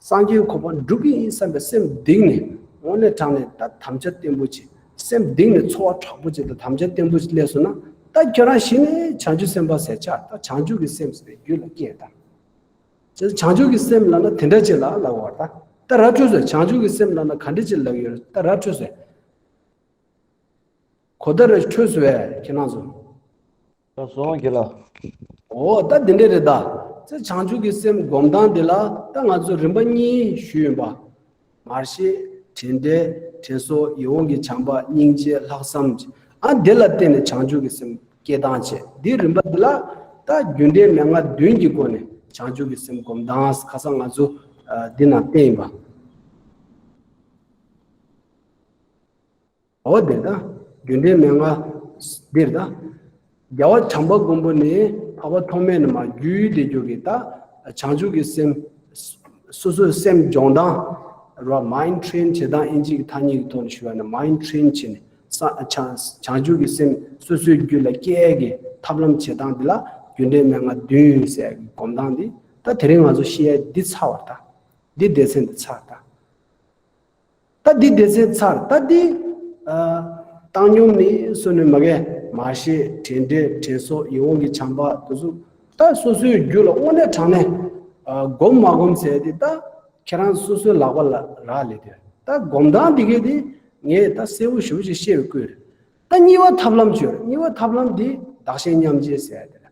སངས་རྒྱས་ཀྱི་གོ་འཕང་སྒྲུབ་ཀྱི་ཡིན་བསམ་པའི་སེམས་གཏིང་ནས་དངོས་གནས་དྲང་གནས་ད་དམ་བཅའ་བརྟན་པོ་ཅིག། སེམས་གཏིང་ནས་ཚོར་བ་དྲག་པོ་ཅིག་དང་དམ་བཅའ་བརྟན་པོ་ཅིག་སླེབས་སོང་ན། ད་ཁྱོད་རང་གཞི་ནས་བྱང་ཆུབ་སེམས་དཔའ་ཟེར་ཆགས། ད་བྱང་ཆུབ་ཀྱི་སེམས་ཟེར་བའི་རྒྱུད་ལ་སྐྱེས་ད། བྱས་ཙང་བྱང་ཆུབ་ཀྱི་སེམས་ལབ་ན་དེ་འདྲ་ཅིག་ལ་ལབ་པ་རེད་ད། ད་ར་འཕྲོད་སོང་། བྱང་ཆུབ་ཀྱི་སེམས་ལབ་ན་ག་འདྲ་ཅིག་ལབ་ཡོད་རེད། ད་ར་འཕྲོད་སོང་། གོ་བརྡ་ར་འཕྲོད་སོང་བས་ཁྱེད་རང་ཚོ། ད་སོང་གི་ལ། འོ་ད་འདི་འདྲ་རེད་ད། ཚེ་བྱང་ཆུབ་ཀྱི་སེམས་སྒོམ་སྟངས་འདི་ལ་ད་ང་ཚོ་རིམ་པ་གཉིས་ཞུས་ཡིན་པ། མར་ཤེས། དྲན་འབྲས། དྲན་གསོ། ཡིད་འོང་གི་བྱམས་པ། སྙིང་རྗེ། ལྷག་བསམ། ཨ་འདི་ལ་བརྟེན་ནས་བྱང་ཆུབ་ཀྱི་སེམས་སྐྱེ་སྟངས་བྱས། འདི་རིམ་པ་འདི་ལ་ད་རྒྱུ་འབྲས་མན་ངག་བདུན་གྱི་སྒོ་ནས་བྱང་ཆུབ་ཀྱི་སེམས་སྒོམ་སྟངས་ཁ་སང་ང་ཚོ་འདི་ནང་བསྟན་ཡིན་པ། འོ་དེ་ད། རྒྱུ་འབྲས་མན་ངག་འདིར་ད། རྒྱལ་བ་བྱམས་པ་མགོན་པོ་ནི་འཕགས་པ་ཐོགས་མེད་ནས་མར་བརྒྱུད་དེ་རྒྱུ་གི་ད། བྱང་ཆུབ་ཀྱི་སེམས། སོ་སོའི་སེམས་སྦྱོང་སྟངས། ར་མའིན་ཌི་ཊེན་བྱེད་སྟངས། ཨིན་ཇི་གི་ཐ་སྙད་ཀྱི་ཐོག་ནས་ཞུ་བ་ན་མའིན་ཌི་ཊེན་བྱས་ནས་ས་བྱང་བྱང་ཆུབ་ཀྱི་སེམས་སོ་སོའི་རྒྱུད་ལ་སྐྱེ་ཡས་ཀྱི་ཐབས་ལམ་བྱེད་སྟངས་འདི་ལ་རྒྱུ་འབྲས་མན་ངག་བདུན་ཟེར་ཡས་ཀྱི་སྒོམ་སྟངས་འདི། ད་དེ་རིང་ང་ཚོ་ཤེས་ཡས་འདི་ཚར་བ་རེད་ད། འདི་སྡེ་ཚན་འདི་ཚར་ད། ད་འདི་སྡེ་ཚན་ཚར། ད་འདི་ཨ་བཏང་སྙོམས་ནས་བཟུང་ནས་མ་གི་མར་ཤེས་དྲན་འདྲེན་དྲན་གསོ་ཡིད་འོང་གི་བྱམས་པ་དེ་ཚོ་ད་སོ་སོའི་རྒྱུད་ལ་དངོས་གནས་དྲང་གནས་ཨ་སྒོམ་མ་སྒོམ་ཟེར་དེ་ད་ཁྱེད་རང་སོ་སོའི་ལག་པ་ལ་རག་ལས་དེ། ད་སྒོམ་སྟངས་འདི་གས་དེ་ངས་ད་གསལ་པོ་ཞེ་པོ་ཅིག་བཤད་པའི་སྐོར། ད་གཉིས་པ་ཐབས་ལམ་བྱོས། གཉིས་པ་ཐབས་ལམ་འདི་བདག་གཞན་མཉམ་བརྗེ་ཟེར་ཡ་དེ་རེད།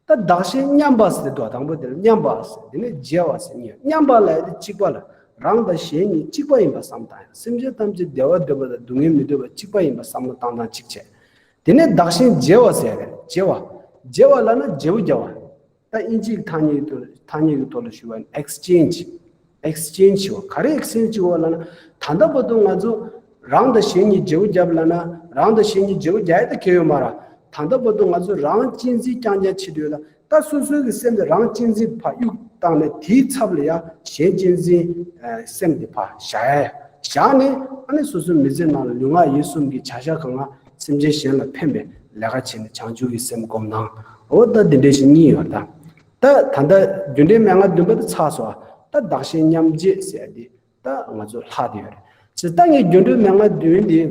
ད་བདག་གཞན་མཉམ་པ་ཟེར་དུས་དང་པོ་དེ་ལ་མཉམ་པ་ཟེར། དེ་ནས་བརྗེ་བ་ཟེར། གཉིས། མཉམ་པ་ལབ་ཡ་དེ་གཅིག་པ་ལ་རང་དང་གཞན་གཉིས་གཅིག་པ་ཡིན་པ་བསམ་བཏང་ཡ། སེམས་ཅན་ཐམས་ཅད་བདེ་བ་འདོད་པ་དང་སྡུག་བསྔལ་མི་འདོད་པ་གཅིག་པ་ཡིན་པ་བསམ་བློ་བཏང་སྟངས་གཅིག་བྱས། དེ་ནས་བདག་གཞན་བརྗེ་བ་ཟེར་ཡ་རེད། བརྗེ་བ། བརྗེ་བ་ལབ་ན་བརྗེ་པོ་རྒྱག་པ། ད་ཨིན་ཇིའི་ཐ་སྙད་དུ་ཐ་སྙད་ཀྱི་ཐོག་ལ་ཞུ་བ་ན་ཨེག་སི་ཅེན་ཇི། ཨེག་སི་ཅེན་ཇི་བྱེད་པ། ག་རེ་ཨེག་སི་ཅེན་ཇི་བྱེད་པ་ལབ་ན། ད་ལྟ་བར་དུ་ང་ཚོ་རང་དང་གཞན་གཉིས་བརྗེ་པོ་རྒྱབ་ལབ་ན་རང་དང་གཞན་གཉིས་བརྗེ་པོ་རྒྱག་ཡ་ད་གལ་ཡོད་མ་རེད། ད་ལྟ་བར་དུ་ང་ཚོ་རང་གཅེས་འཛིན་རྐྱང་རྐྱང་བྱེད་དུས་ལ། ད་སོ་སོའི་གི་སེམས་དེ་རང་གཅེས་འཛིན་ཕར་གཡུག་བཏང་ནས་དེའི་ཚབ་ལ་ཡ་གཞན་གཅེས་འཛིན་ཨ་སེམས་དེ་ཕར་བཞག་ཡ། བཞག་ནས་ཨ་ནི་སོ་སོའི་མི་ཚེ་ནང་ལ་ལུས་ངག་ཡིད་གསུམ་གྱི་བྱ་བཞག་གང་ལ་སེམས་ཅན་གཞན་ལ་ཕན་པའི་ལས་ཀ་བྱས་ནས་བྱང་ཆུབ་ཀྱི་སེམས་སྒོམ་སྟངས། འོ་ད་འདི་འདྲ་ཞིག་གཉིས་ཡོད་ད། ད་ད་ལྟ་རྒྱུ་འབྲས་མན་ངག་བདུན་པ་དེ་ཚར་སོང་། ད་བདག་གཞན་མཉམ་བརྗེ་ཟེར་ཡ་དེ། ད་ང་ཚོ་ལྷག་བསྡད་ཡོད་རེད། ཅེས་ད་ངས་རྒྱུ་འབྲས་མན་ངག་བདུན་འདི།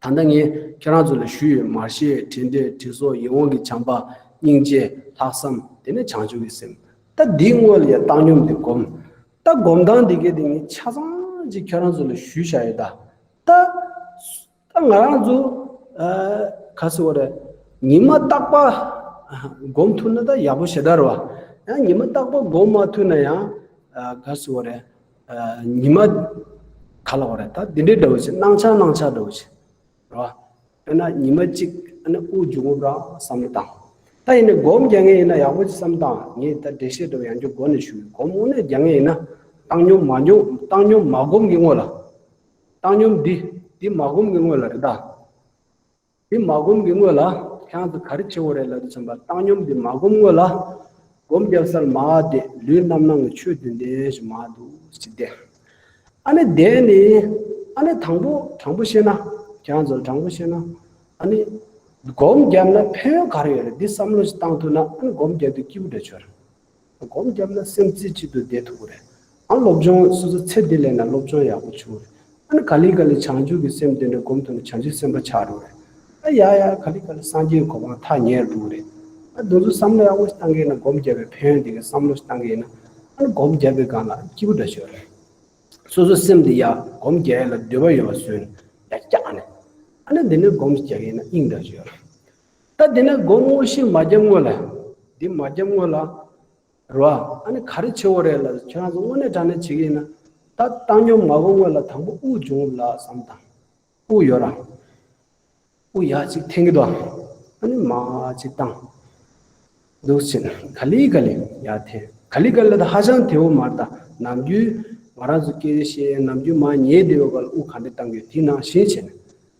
ད་ལྟ་ངས་ཁྱེད་རང་ཚོ་ལ་ཞུས་ཡོད། མར་ཤེས། དྲན་འདྲེན། དྲན་གསོ། ཡིད་འོང་གི་བྱམས་པ། སྙིང་རྗེ། ལྷག་བསམ། དེ་ནས་བྱང་ཆུབ་ཀྱི་སེམས། ད་འདིའི་སྔོན་ལ་ཡ་བཏང་སྙོམས་འདི་སྒོམ། ད་སྒོམ་སྟངས་འདི་གས་དེ་ངས་ཆ་ཚང་ཅིག་ཁྱེད་རང་ཚོ་ལ་ཞུས་བཞག་ཡོད་ད། ད་ད་ང་རང་ཚོ་ཨ་ག་ཟེར་བ་རེད། ཉི་མ་རྟག་པར་སྒོམ་ཐུབ་ན་ད་ཡག་པོ་ཞེ་དྲག་རེད་བ། ཡང་ཉི་མ་རྟག་པར་སྒོམ་མ་ཐུབ་ན་ཡང་ཨ་ག་ཟེར་བ་རེད། ཉི་མ་ག་ལ་བ་རེད། ད་འདི་འདྲའི་འདྲ་བོ་ཞིག་སྣང་ཆ་སྣང་ཆ་འདྲ་བོ་ཞིག་རེད་བ། དཔེར་ན་ཉི་མ་གཅིག་ཨ་ནི་དབུགས་འབྱུང་རབས་བསམ་བློ་བཏང་། ད་ཡིན་ནའི་སྒོམ་རྒྱག་མཁན་ཡིན་ན་ཡག་པོ་ཞིག་བསམ་བཏང་། ངས་ད་འགྲེལ་བཤད་འདྲ་བོ་ཡང་བསྐྱར་མགོ་ནས་ཞུ། སྒོམ་དངོས་གནས་རྒྱག་མཁན་ཡིན་ན་བཏང་སྙོམས་མ་སྙོམས་བཏང་སྙོམས་མ་སྒོམ་གྱི་སྔོན་ལ། བཏང་སྙོམས་འདི་འདི་མ་སྒོམ་གྱི་སྔོན་ལ་རེད་ད། འདི་མ་སྒོམ་གྱི་སྔོན་ལ་ཁྱེད་རང་ཚོ་ག་རེ་བྱེད་དགོས་རེད་ལབ་དུས་ཙམ་པ། བཏང་སྙོམས་འདི་མ་སྒོམ་སྔོན་ལ་སྒོམ་རྒྱབ་སར་མར་བསྡད། ལུས་རྣམ་སྣང་གི་ཆོས་བདུན་ལྡན་ཞིག་མར་འདུག་སེ་བསྡད། ཨ་ནི་བསྡད་ནས་ཨ་ནི་དང་པོ་དྲང་པོ་བཤད་ན། ཁྱེད་རང་ཚོ་ལ་དྲང་པོ་བཤད་ན། ཨ་ནི་སྒོམ་བརྒྱབ་ན་ཕན་ཡོན་ག་རེ་ཡོད་རེད། འདི་བསམ་བློ་ཞིག་བཏང་ཐུབ་ན། ཨ་ནི་སྒོམ་བརྒྱབ་དུས་སྐྱིད་པོ་འདྲ་ཆགས་རེད། སྒོམ་བརྒྱབ་ན་སེམས་རྩེ་གཅིག་ཏུ་བསྡད་ཐུབ་ཀྱི་རེད། ཨ་སློབ་སྦྱོང་སོ་སོ་ཚེ་འདི་ལས་ན་སློབ་སྦྱོང་ཡག་པོ་བྱུང་རེད། ཨ་ནི་ག་ལེ་ག་ལེ་བྱང་ཆུབ་ཀྱི་སེམས་དེ་འདྲ་སྒོམ་ཐུབ་ན་བྱང་ཆུབ་སེམས་དཔའ་ཆགས་འགྲོ་རེད། ཨ་ཡ་ཡ་ག་ལེ་ག་ལེ་སངས་རྒྱས་ཀྱི་གོ་འཕང་ཐག་ཉེ་རུ་འགྲོ་གི་རེད། ཨ་དེ་ཚོ་བསམ་བློ་ཡག་པོ་ཞིག་བཏང་གི་ཡིན་ན། སྒོམ་བརྒྱབ་པའི་ཕན་ཡོན་དེ་གའི་བསམ་བློ་ཞིག་བཏང་གི་ཡིན་ན། ཨ་ནི་སྒོམ་བརྒྱབ་པའི་སྒང་ལ་སྐྱིད་པོ་འདྲ་ཤོར་རེད། སོ་སོ་སེམས་དེ་ཡ་སྒོམ་རྒྱག་ཡ་ལ་འདོད་པ་ཡོད་པ་བཟོས་ནས་ཡ་བཀྱག་ནས། ཨ་ནི་འདི་ནས་སྒོམ་རྒྱག་གི་ཡིན་ན་དབྱིངས་འདྲ་ཤོར་རེད། ད་འདི་ནས་སྒོམ་དངོས་གཞི་མ་བརྒྱབ་སྔོན་ལ། འདི་མ་བརྒྱབ་སྔོན་ལ། རེད་བ། ཨ་ནི་ག་རེ་བྱེད་དགོས་རེད་ལབ། ཁྱེད་རང་ཚོ་དངོས་གནས་དྲང་གནས་བྱེད་ཀྱི་ཡིན་ན། ད་བཏང་སྙོམས་མ་སྒོམ་སྔོན་ལ་དང་པོ་དབུགས་འབྱུང་རབས་ལ་བསམ་བཏང་། དབུགས་ཡོད་ར། དབུགས་ཡར་གཅིག་འཐེན་གྱི་འདུག་ཨ་ནི་མར་གཅིག་བཏང་། འདུག་སེ་ག་ལེ་ག་ལེ་ཡར་འཐེན། ག་ལེ་ག་ལེ་ད་ཧ་ཅང་དལ་པོ་མ་རེད་ད། ནམ་རྒྱུན་ང་རང་ཚོ་སྐད་ཆ་བཤད། ནམ་རྒྱུན་མར་ཉལ་བསྡད་པའི་སྐབས་ལ་དབུགས་ག་འདྲ་བཏང་གི་ཡོད། དེ་ནང་བཞིན་བྱས་ནས།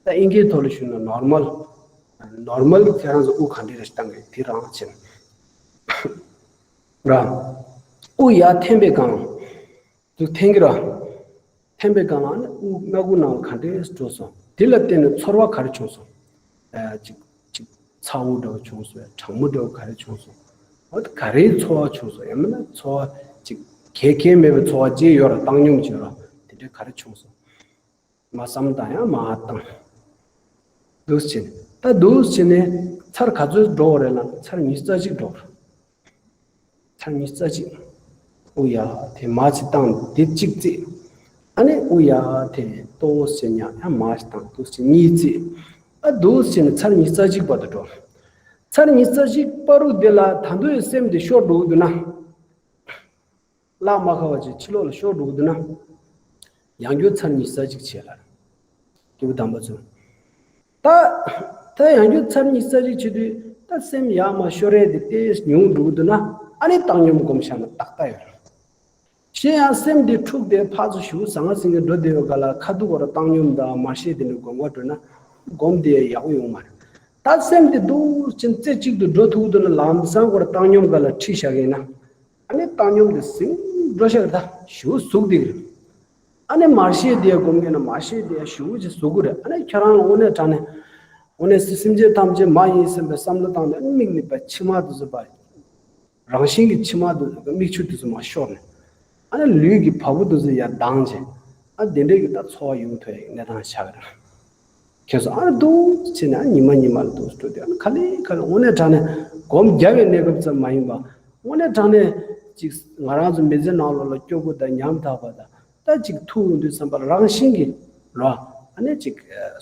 ད་དབྱིན་སྐད་ཐོག་ལ་ཞུས་ན་ནོར་མལ། ནོར་མལ་ཁྱེད་རང་ཚོ་དབུགས་ག་འདྲ་རེ་བཏང་གི་ཡོད། དེ་རང་བྱས་ནས། ར། དབུགས་ཡར་འཐེན་པའི་སྒང་། དུ་འཐེན་གྱི་ར། འཐེན་པའི་སྒང་ལ་ནི་དབུགས་སྣ་ཁུང་ནང་ལ་ག་འདྲས་འགྲོ་སོང་། དེ་ལ་བརྟེན་ནས་ཚོར་བ་ག་རེ་བྱུང་སོང་། ཨ་ཅིག་ཅིག་ཚ་བོ་འདྲ་བོ་བྱུང་སོང་། གྲང་མོ་འདྲ་བོ་ག་རེ་བྱུང་སོང་། འོ་ད་ག་རེའི་ཚོར་བ་བྱུང་སོང་། ཡང་མིན་ན་ཚོར་བ་ཅིག་གལ་གལ་མེད་པའི་ཚོར་བ་ཅིག་ཡོད་ར། བཏང་སྙོམས་བྱས་ར། དེ་འདྲས་ག་རེ་བྱུང་སོང་། མར་བསམ་བཏང་། ཡང་མར་བཏང་། འདུག་སེ་བྱས་ནས། ད་འདུག་སེ་བྱས་ནས་ཚར་ག་ཚོད་འགྲོ་བ་རེད་ལབ་ན། ཚར་ཉི་ཤུ་རྩ་གཅིག་འགྲོ་བ་རེད། ཚར་ཉི་ཤུ་རྩ་གཅིག་དབུགས་ཡར་འཐེན། མར་གཅིག་བཏང་། དེ་གཅིག་བརྩི། ཨ་ནི་དབུགས་ཡར་འཐེན། ཏོག་ཙམ་ཉལ། ཡང་མར་གཅིག་བཏང་། འདུག་སེ་གཉིས་བརྩི། ཨ་འདུག་སེ་བྱས་ནས་ཚར་ཉི་ཤུ་རྩ་གཅིག་བར་དུ་འགྲོ། ཚར་ཉི་ཤུ་རྩ་གཅིག་བར་དུ་དེ་ལ་ད་དུང་སེམས་དེ་ཤོར་འགྲོ་གི་འདུག་ན། བརླག་མ་ཁ་བ་ཅིག་ཕྱི་ལོགས་ལ་ཤོར་འགྲོ་གི་འདུག་ན། ཡང་བསྐྱར་ཚར་ཉི་ཤུ་རྩ་གཅིག་བྱས་ལ། སྐྱེས་བུ་དམ་པ་ཚོ། ད་ད་ཡང་བསྐྱར་ཚར་ཉི་ཤུ་རྩ་གཅིག་བྱེད་དུས་ད་སེམས་ཡར་མར་ཤོར་ཡས་དེ་ཏོག་ཙམ་ཉུང་འགྲོ་གི་འདུག་ན། ཨ་ནི་བཏང་སྙོམས་སྒོམ་བཞག་ན་ཏག་ཏག་ཡོད་རེད། གཞན་ཡང་སེམས་དེ་འཁྲུགས་ཏེ་ཕར་ཚུར་ཞེ་པོ་ཟང་ངེ་ཟིང་ངེ་འགྲོ་བསྡད་པའི་སྐབས་ལ་ཁ་ཐུག་གོ་ར་བཏང་སྙོམས་དང་མར་ཤེས་དེ་འདྲ་སྒོམ་ག་འགྲོ་ན་སྒོམ་དེ་ཡག་པོ་ཡོང་མ་རེད། ད་སེམས་དེ་འདུག་ཅིང་རྩེ་གཅིག་ཏུ་འགྲོ་ཐུབ་འདུག་ན། ལམ་སང་གོ་ར་བཏང་སྙོམས་སྒང་ལ་ཁྲིད་བཞག་གི་ཡིན་ན། ཨ་ནི་བཏང་སྙོམས་དེ་ཟིང་འགྲོ་ཤག་རེད། ད་ཞེ་པོ་ཟུག་བསྡད་ཀྱི་རེད། ཨ་ནི་མར་ཤེས་དེ་སྒོམ་མཁན་ན་མར་ཤེས་དེ་ཞུ་གི་ཅིག་བཟོ་གི་རེད། ཨ་ནི་ཁྱེད་རང་ལ་དངོས་གནས་དྲང་གནས་དངོས་གནས་སེམས་ཅན་ཐམས་ཅད་མ་ཡིན་བསམ་པའི་བསམ་བློ་བཏང་ནས་ཨ་ནི་མིག་གཉིས་པ་མཆི་མ་དེ་ཚོ་པ། རང་བཞིན་གྱི་མཆི་མ་དེ་མིག་ཆུ་དེ་ཚོ་མར་ཤོར་ནས། ཨ་ནི་ལུས་ཀྱི་བ་སྤུ་དེ་ཚོ་ཡར་ལྡང་བྱས། ཨ་དེ་འདྲའི་གི་ད་ཚོར་བ་ཡོང་ཐུབ་ཡག་གནས་སྟངས་ཆགས་ཀྱི་རེད། ཁྱེད་ཚོ་ཨ་ནི་འདུག་བྱས་ནས་ཨ་ཉི་མ་ཉི་མ་ལ་འདུག་འགྲོ་དུས་ཨ་ནི་ག་ལེ་ག་ལེ་དངོས་གནས་དྲང་གནས་སྒོམ་རྒྱབ་པའི་གནས་སྐབས་ཙམ་མ་ཡིན་པ། དངོས་གནས་དྲང་གནས་ཅིག་ང་རང་ཚོ་མི་ཚེ་ནང་ལོགས་ལ་སྐྱོ་པོ་དང་ཉམ་ཐག་པ་དང་། ད་ཅིག་ཐུག་ཡོང་དུས་ཙམ་པ་ལ་རང་བཞིན་གྱིས་རོ། ཨ་ནི་ཅིག་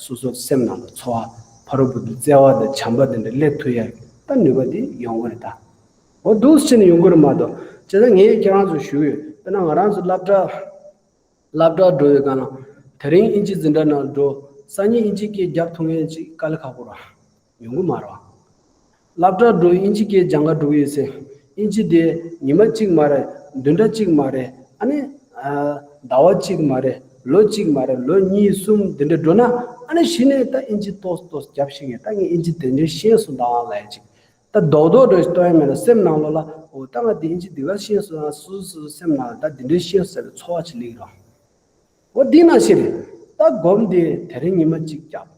སོ་སོ་སེམས་ནང་ལ་ཚོར་བ་ཕ་རོལ་པོ་དེ་བརྩེ་བ་དང་བྱམས་པ་དེ་འདྲ་སླེབས་ཐུབ་ཡག་ད་ནུས་པ་དེ་ཡོང་གི་རེད་ད། འོ་འདུག་སེ་བྱས་ནས་ཡོང་གི་རེད་མ་གཏོགས། བྱས་ཙང་ངས་ཁྱེད་རང་ཚོར་ཞུ་གི་ཡོད། དཔེར་ན་ང་རང་ཚོ་སློབ་གྲྭ་སློབ་གྲྭར་འགྲོ་བའི་སྒང་ལ་དེ་རིང་དབྱིན་ཇི་འཛིན་གྲྭ་ནང་འགྲོ། སང་ཉིན་དབྱིན་ཇི་སྐད་རྒྱབ་ཐུབ་མཁན་ཅིག་དཀའ་ལས་ཁག་པོ་རེད། ཡོང་གི་མ་རེད་བ། སློབ་གྲྭར་འགྲོ་དབྱིན་ཇི་སྐད་སྦྱང་ག་འགྲོ་གི་ཡོད་ཟེར། དབྱིན་ཇི་དེ་ཉི་མ་གཅིག་མ་རེད། བདུན་ཕྲག་གཅིག་མ་རེད། ཨ་ནི། ཟླ་བ་གཅིག་མ་རེད། ལོ་གཅིག་མ་རེད། ལོ་གཉིས་གསུམ་དེ་འདྲ་འགྲོ་ན། ཨ་ནི་གཞི་ནས་ད་དབྱིན་ཇི་ཏོག་ཙམ་ཏོག་ཙམ་རྒྱབ་ཤེས་ཀྱི། ད་ངས་དབྱིན་ཇི་དེ་འདྲ་ཤེས་སོང་ད་ལབ་ཡག་ཅིག་ད་རྡོག་རྡོག་འདྲ་ཞིག་སྟོན་ཡག་མེད་ན་སེམས་ནང་ལོགས་ལ་འོ་ད་ང་དེ་དབྱིན་ཇི་འདི་ག་ཤེས་སོང་ན་སོ་སོ་སོ་སོའི་སེམས་ནང་ལ་ད་འདི་འདྲ་ཤེས་སོང་ཟེར་བའི་ཚོར་བ་ཅིག་སླེབས་ཀྱི་རེད། འོ་འདི་ནང་བཞིན་རེད། ད་སྒོམ་དེ་དེ་རིང་ཉི་མ་གཅིག་རྒྱབ།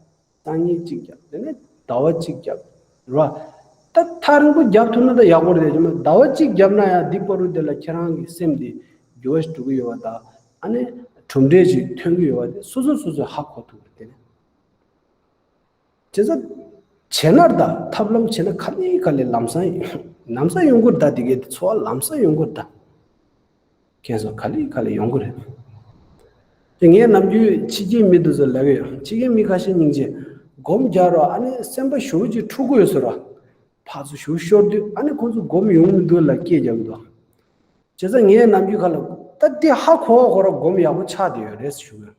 སང་ཉིན་གཅིག་རྒྱབ། དེ་ནས་ཟླ་བ་གཅིག་རྒྱབ། རེད་བ། ད་ཐག་རིང་པོ་རྒྱབ་ཐུབ་ན་ད་ཡག་པོ་རེད་དེ། ཟླ་བ་གཅིག་རྒྱབ་ན་ཡང་འདི་བར་དུ་དེ་ལ་ཁྱེད་རང་གི་སེམས་དེ་འགྱུར་བ་ཞིག་འགྲོ་གི་ཡོད་པ་དང་། ཨ་ནི་གྲུབ་འབྲས་ཅིག་ཐོན་གི་ཡོད་པ་དེ་སོ་སོ་སོ་སོས་ཧ་གོ་ཐུབ་རེད་དེ་ནས། བྱས་ཙང་། བྱས་ན་ད་ཐབས་ལམ་བྱས་ན་ག་ལེ་ག་ལེ་ལམ་སང་ཡོང་། ལམ་སང་ཡོང་གི་རེད་ད། དེ་གའི་ཚོར་བ་ལམ་སང་ཡོང་གི་རེད་ད། ཁྱེད་ཚོ་ག་ལེ་ག་ལེ་ཡོང་གི་རེད། དེ་ངས་ནམ་རྒྱུན་ཕྱི་རྒྱལ་མི་དེ་ཚོ་ལབ་ཀྱི་ཡོད། ཕྱི་རྒྱལ་མི་ཁ་ཤས་སྙིང་རྗེ། སྒོམ་རྒྱག་རོགས། ཨ་ནི་སེམས་པ་ཞེ་པོ་ཅིག་འཁྲུག་གི་ཡོད་ཟེར་རོགས། ཕར་ཚུར་ཞེ་པོ་ཤོར་དུས་ཨ་ནི་ཁོང་ཚོ་སྒོམ་ཡོང་མི་འདུག་ལབ་སྐད་རྒྱག་གི་འདུག་བྱས་ཙང་ངས་ནམ་རྒྱུན་ཁ་ལ་ད་དེ་ཧ་གོ་གོ་ར་སྒོམ་ཡག་པོ་ཆགས་བསྡད་ཡོད་རེད་ཞུ་གི་ཡོད།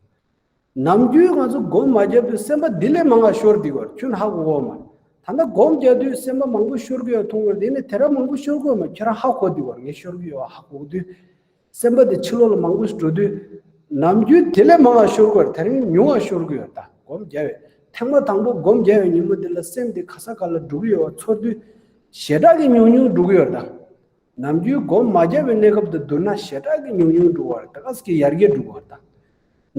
ནམ་རྒྱུན་ང་ཚོ་སྒོམ་མ་བརྒྱབ་དུས་སེམས་པ་འདི་ལས་མང་བ་ཤོར་བསྡད་ཡོད་རེད། ཁྱོད་ཧ་གོ་གོ་མ། ད་ལྟ་སྒོམ་བརྒྱབ་དུས་སེམས་པ་མང་པོ་ཤོར་གི་ཡོད་མཐོང་གི་ཡོད་རེད། དེ་ནས་དེ་ར་མང་པོ་ཤོར་གི་ཡོད་མ། ཁྱོད་རང་ཧ་གོ་བསྡད་ཡོད་རེད། ངས་ཤོར་གི་ཡོད་ཧ་གོ་དུས། སེམས་པ་དེ་ཕྱི་ལོགས་ལ་མང་པོ་ཞིག་འགྲོ་དུས། ནམ་རྒྱུན་དེ་ལས་མང་བ་ཤོར་གི་ཡོད་རེད། དེ་རིང་ཉུང་བ་ཤོར་གི་ཡོད་རེད། ད་སྒོམ་བརྒྱབ་པའི་ཐེངས་མ་དང་པོ་སྒོམ་བརྒྱབ་པའི་ཉིན་མོ་དེ་ལ་སེམས་དེ་ག་ས་ག་ལ་འགྲོ་གི་ཡོད་པ་ཚོར་དུས། ཞེ་དྲག་གི་ཉུང་ཉུང་འགྲོ་གི་ཡོད་རེད་ད། ནམ་རྒྱུན་སྒོམ་མ་བརྒྱབ་པའི་གནས་སྐབས་དང་བསྡུར་ན་ཞེ་དྲག་གི་ཉུང་ཉུང་འགྲོ་བ་རེད། ད་ག་ས་གི་ཡར་རྒྱས་འགྲོ་བ་རེད་ད།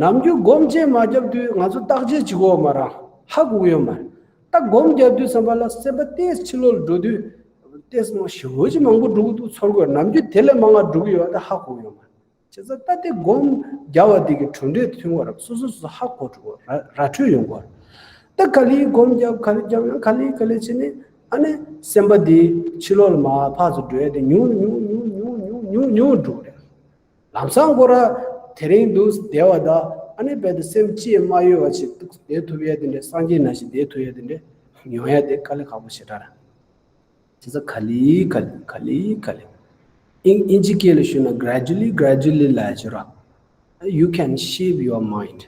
ནམ་རྒྱུན་སྒོམ་ཆེན་མ་བརྒྱབ་དུས་ང་ཚོ་བརྟག་དཔྱད་བྱེད་དགོས་པ་མ་རེད། ཧ་གོ་གི་ཡོད་མ་རེད། ད་སྒོམ་བརྒྱབ་དུས་ཙམ་པ་ལ་སེམས་པ་ཏོག་ཙམ་ཕྱི་ལོགས་ལ་འགྲོ་དུས་ཏོག་ཙམ་མང་ཞེ་པོ་ཅིག་མང་པོ་འགྲོ་གི་འདུག་ཚོར་གི་ཡོད། ནམ་རྒྱུན་དེ་ལས་མང་བ་འགྲོ་གི་ཡོད་པ་ད་ཧ་གོ་གི་ཡོད་མ་རེད། བྱས་ཙང་ད་དེ་སྒོམ་རྒྱབ་པ་དེ་གི་གྲུབ་འབྲས་ཐོན་གོ་ར། སོ་སོ་སོ་ཧ་གོ་འགྲོ་གོ་ར། ར་འཕྲོད་ཡོང་གོ་ར། ད་ག་ལེ་སྒོམ་རྒྱབ་ག་ལེ་རྒྱབ་ཡང་ག་ལེ་ག་ལེ་བྱས་ནས་ཨ་ནི་སེམས་པ་དེ་ཕྱི་ལོགས་ལ་མར་ཕར་ཚུར་འགྲོ་ཡ་དེ་ཉུང་ཉུང་ཉུང་ཉུང་ཉུང་ཉུང་ཉུང་འགྲོ་གི་རེད། ལམ་སང་ཁོ་ར་དེ་རིང་འདུག་བསྡད་པ་ད་ཨ་ནི་རྦད་དེ་སེམས་ཅི་ཡང་མ་གཡོ་བ་ཞིག་འདུག་བསྡད་ཐུབ་ཡ་དེ་འདྲ། སངས་རྒྱས་ནང་བཞིན་བསྡད་ཐུབ་ཡ་དེ་འདྲ་ཡོང་ཡ་དེ་དཀའ་ལས་ཁག་པོ་ཞེ་དྲག་རེད། བྱས་ཙང་ག་ལེ་ག་ལེ་ག་ལེ་ག་ལེ། དབྱིན་དབྱིན་ཇི་སྐད་ལ་ཞུས་ན་gradually gradually ལབ་ཡ་ཅིག་ཡོད་ར། You can shape your mind.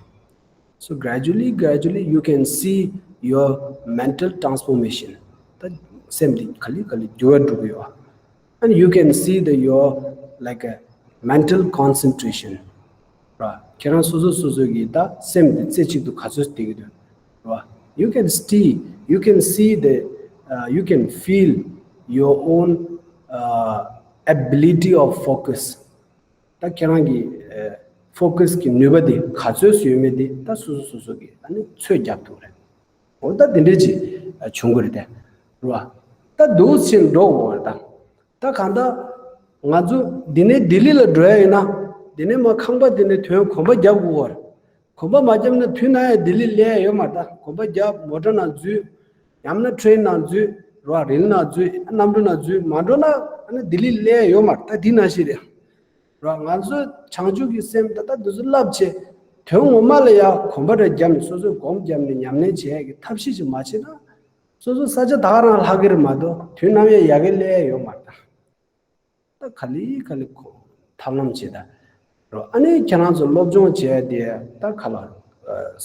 So gradually gradually you can see your mental transformation. ད་སེམས་དེ་ག་ལེ་ག་ལེ་འགྱུར་བ་འགྲོ་གི་ཡོད་ར། And you can see the your like a mental concentration. ར། ཁྱེད་རང་སོ་སོ་སོ་སོ་གི་ད་སེམས་དེ་རྩེ་གཅིག་ཏུ་ག་ཚོད་བསྡད་ཀྱི་འདུག་ར། You can see, you can see the, uh, you can feel your own, uh, ability of focus. ད་ཁྱེད་རང་གི་ཨ་focus གི་ནུས་པ་དེ་ག་ཚོད་ཡོད་མེད་དེ་ད་སོ་སོ་སོ་སོ་གི་ཨ་ནི་ཚོད་རྒྱབ་ཐུབ་རེད། འོ་ད་དེ་འདྲས་ཅིག་བྱུང་གི་རེད་དེ། རེད་བ། ད་འདུག་སེ་འགྲོ་དགོས་པ་རེད་ད། ད་གང་ལྟར་ང་ཚོ་འདི་ནས་ལྡི་ལི་ལ་འགྲོ་ཡ་ཡིན་ན། འདི་ནས་མར་ཁང་པ་འདི་ནས་ཐོན་གོམ་པ་རྒྱབ་དགོས་པ་རེད། གོམ་པ་མ་བརྒྱབ་ན་དུས་ནམ་ཡང་ལྡི་ལི་སླེབས་ཡ་ཡོད་མ་རེད་ད། གོམ་པ་བརྒྱབ། མོ་ཊ་ནང་འཛུལ། ཡང་ན་ཊེ་རེན་ནང་འཛུལ། རེད་བ། རི་ལི་ནང་འཛུལ། གནམ་གྲུ་ནང་འཛུལ། མ་འགྲོ་ན་ཨ་ནི་ལྡི་ལི་སླེབས་ཡ་ཡོད་མ་རེད་ད། འདི་ནང་བཞིན་རེད། རེད་བ། ང་ཚོ་བྱང་ཆུབ་ཀྱི་སེམས་ད་ལྟ་འདི་ཚོ་བསླབ་བྱས། དོན་ངོ་མ་ལ་ཡ་གོམ་པ་འདྲ་བརྒྱབ་ནས་སོ་སོས་སྒོམ་བརྒྱབ་ནས་ཉམས་ལེན་བྱེད་ཡ་གི་ཐབས་ཤེས་ཅིག་མ་བྱས་ན། སོ་སོ་ས་ཆ་ད་ག་རང་ལྷག་གི་རེད་མ་གཏོགས་དུས་ནམ་ཡང་ཡ་གི་སླེབས་ཡ་ཡོད་མ་རེད་ད། ད་ག་ལེ་ག་ལེ་ཁོ་ཐབས་ལམ་བྱེད་ད། རོ། ཨ་ནི་ཁྱེད་རང་ཚོ་སློབ་སྦྱོང་བྱེད་ཡ་དེ་ད་ག་ལ་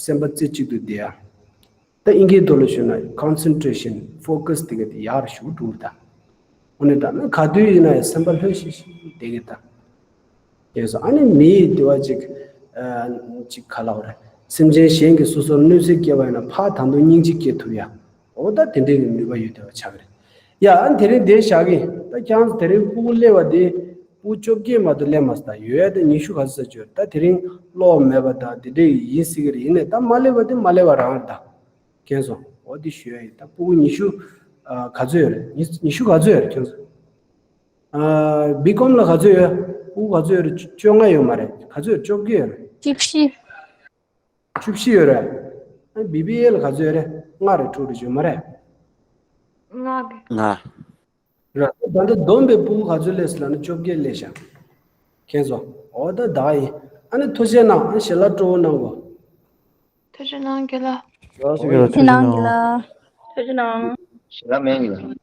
སེམས་པ་རྩེ་གཅིག་ཏུ་བསྡད་ཡ། ད་དབྱིན་སྐད་ཐོག་ལ་ཞུས་ན་concentration focus དེ་ག་དེ་ཡག་རུ་ཞུ་འགྲོ་ད། འོ་ནི་ད་ནི་ག་དུས་ཡིན་ན་ཡང་སེམས་པ་ལྷོད་ཤིག་ཤིག་བསྡད་གི་ད། དེ་སོ་ཨ་ནི་མི་ཡི་དེ་བ་ཅིག་ཅིག་ག་ལ་བ་རེད། སེམས་ཅན་གཞན་གྱིས་སོ་སོར་གནོད་འཚེ་བསྐྱལ་བ་ཡིན་ན་ཕར་ད་དུང་སྙིང་རྗེ་སྐྱེ་ཐུབ་ཡ། འོ་ད་དེ་འདྲའི་གི་ནུས་པ་ཡོད་བསྡད་པ་ཆགས་ཀྱི་རེད། ཡ་ཨ་ནི་དེ་རིང་དེ་བཞག་གི། ད་ཁྱེད་རང་ཚོ་དེ་རིང་སྤུ་གུ་སླེབས་པ་དེ་ ཕྲུ་གུ་བཅོ་བརྒྱད་མ་གཏོགས་སླེབས་མ་སོང་། ད་ཡོད་ཡ་དེ་ཉི་ཤུ་ག་ཚོད་ཙམ་ཅིག་ཡོད་རེད། ད་དེ་རིང་གློག་མེད་པ་དང་དེ་འདྲ་ཡིན་སྲིད་ཀྱི་རེད། ཡིན་ནའི་ད་མ་སླེབས་པ་དེ་མ་སླེབས་པ་རང་རེད། ད་མཁྱེན་སོང་། འོ་དེ་ཞུ་ཡ་ཡིན། ད་ཕྲུ་གུ་ཉི་ཤུ་ཨ་ག་ཚོད་ཡོད་རེད། ཉི་ཉི་ཤུ་ག་ཚོད་ཡོད་རེད། མཁྱེན་སོང་། ཨ་བི་ཀོམ་ལ་ག་ཚོད་ཡོད། ཕྲུ་གུ་ག་ཚོད་ཡོད་རེད། བཅོ་ལྔ་ཡོད་མ་རེད། ག་ཚོད་ཡོད། བཅོ་བརྒྱད་ཡོད་རེད། བཅུ་བཞི། བཅུ་བཞི་ཡོད་རེད། ཨ་བི་བི་ཨེ་ལ་ག་ཚོད་ཡོད་རེད། ལྔ་རེད། དྲུག་རེད། ཡོད་མ་རེད། ལྔ་གི་ལྔ། རེད། ད་ལྟ་བསྡོམས་པའི་ཕྲུ་གུ་ག་ཚོད་སླེབས་སོང་ལབ་ན་བཅོ་བརྒྱད་སླེབས་ཤག། མཁྱེན་སོང་། འོ་ད་ད་ཡིན། ཨ་ནི་ཐུགས་རྗེ་གནང་། ཨ་ཞལ་ལག་སྤྲོ་བོ་གནང་གོ། ཐུགས་རྗེ་གནང་རྒན་ལགས། ཐུགས་རྗེ་གནང་རྒན་ལགས། ཐུགས་རྗེ་གནང་། ཞལ་ལག་མེད་ཡིན།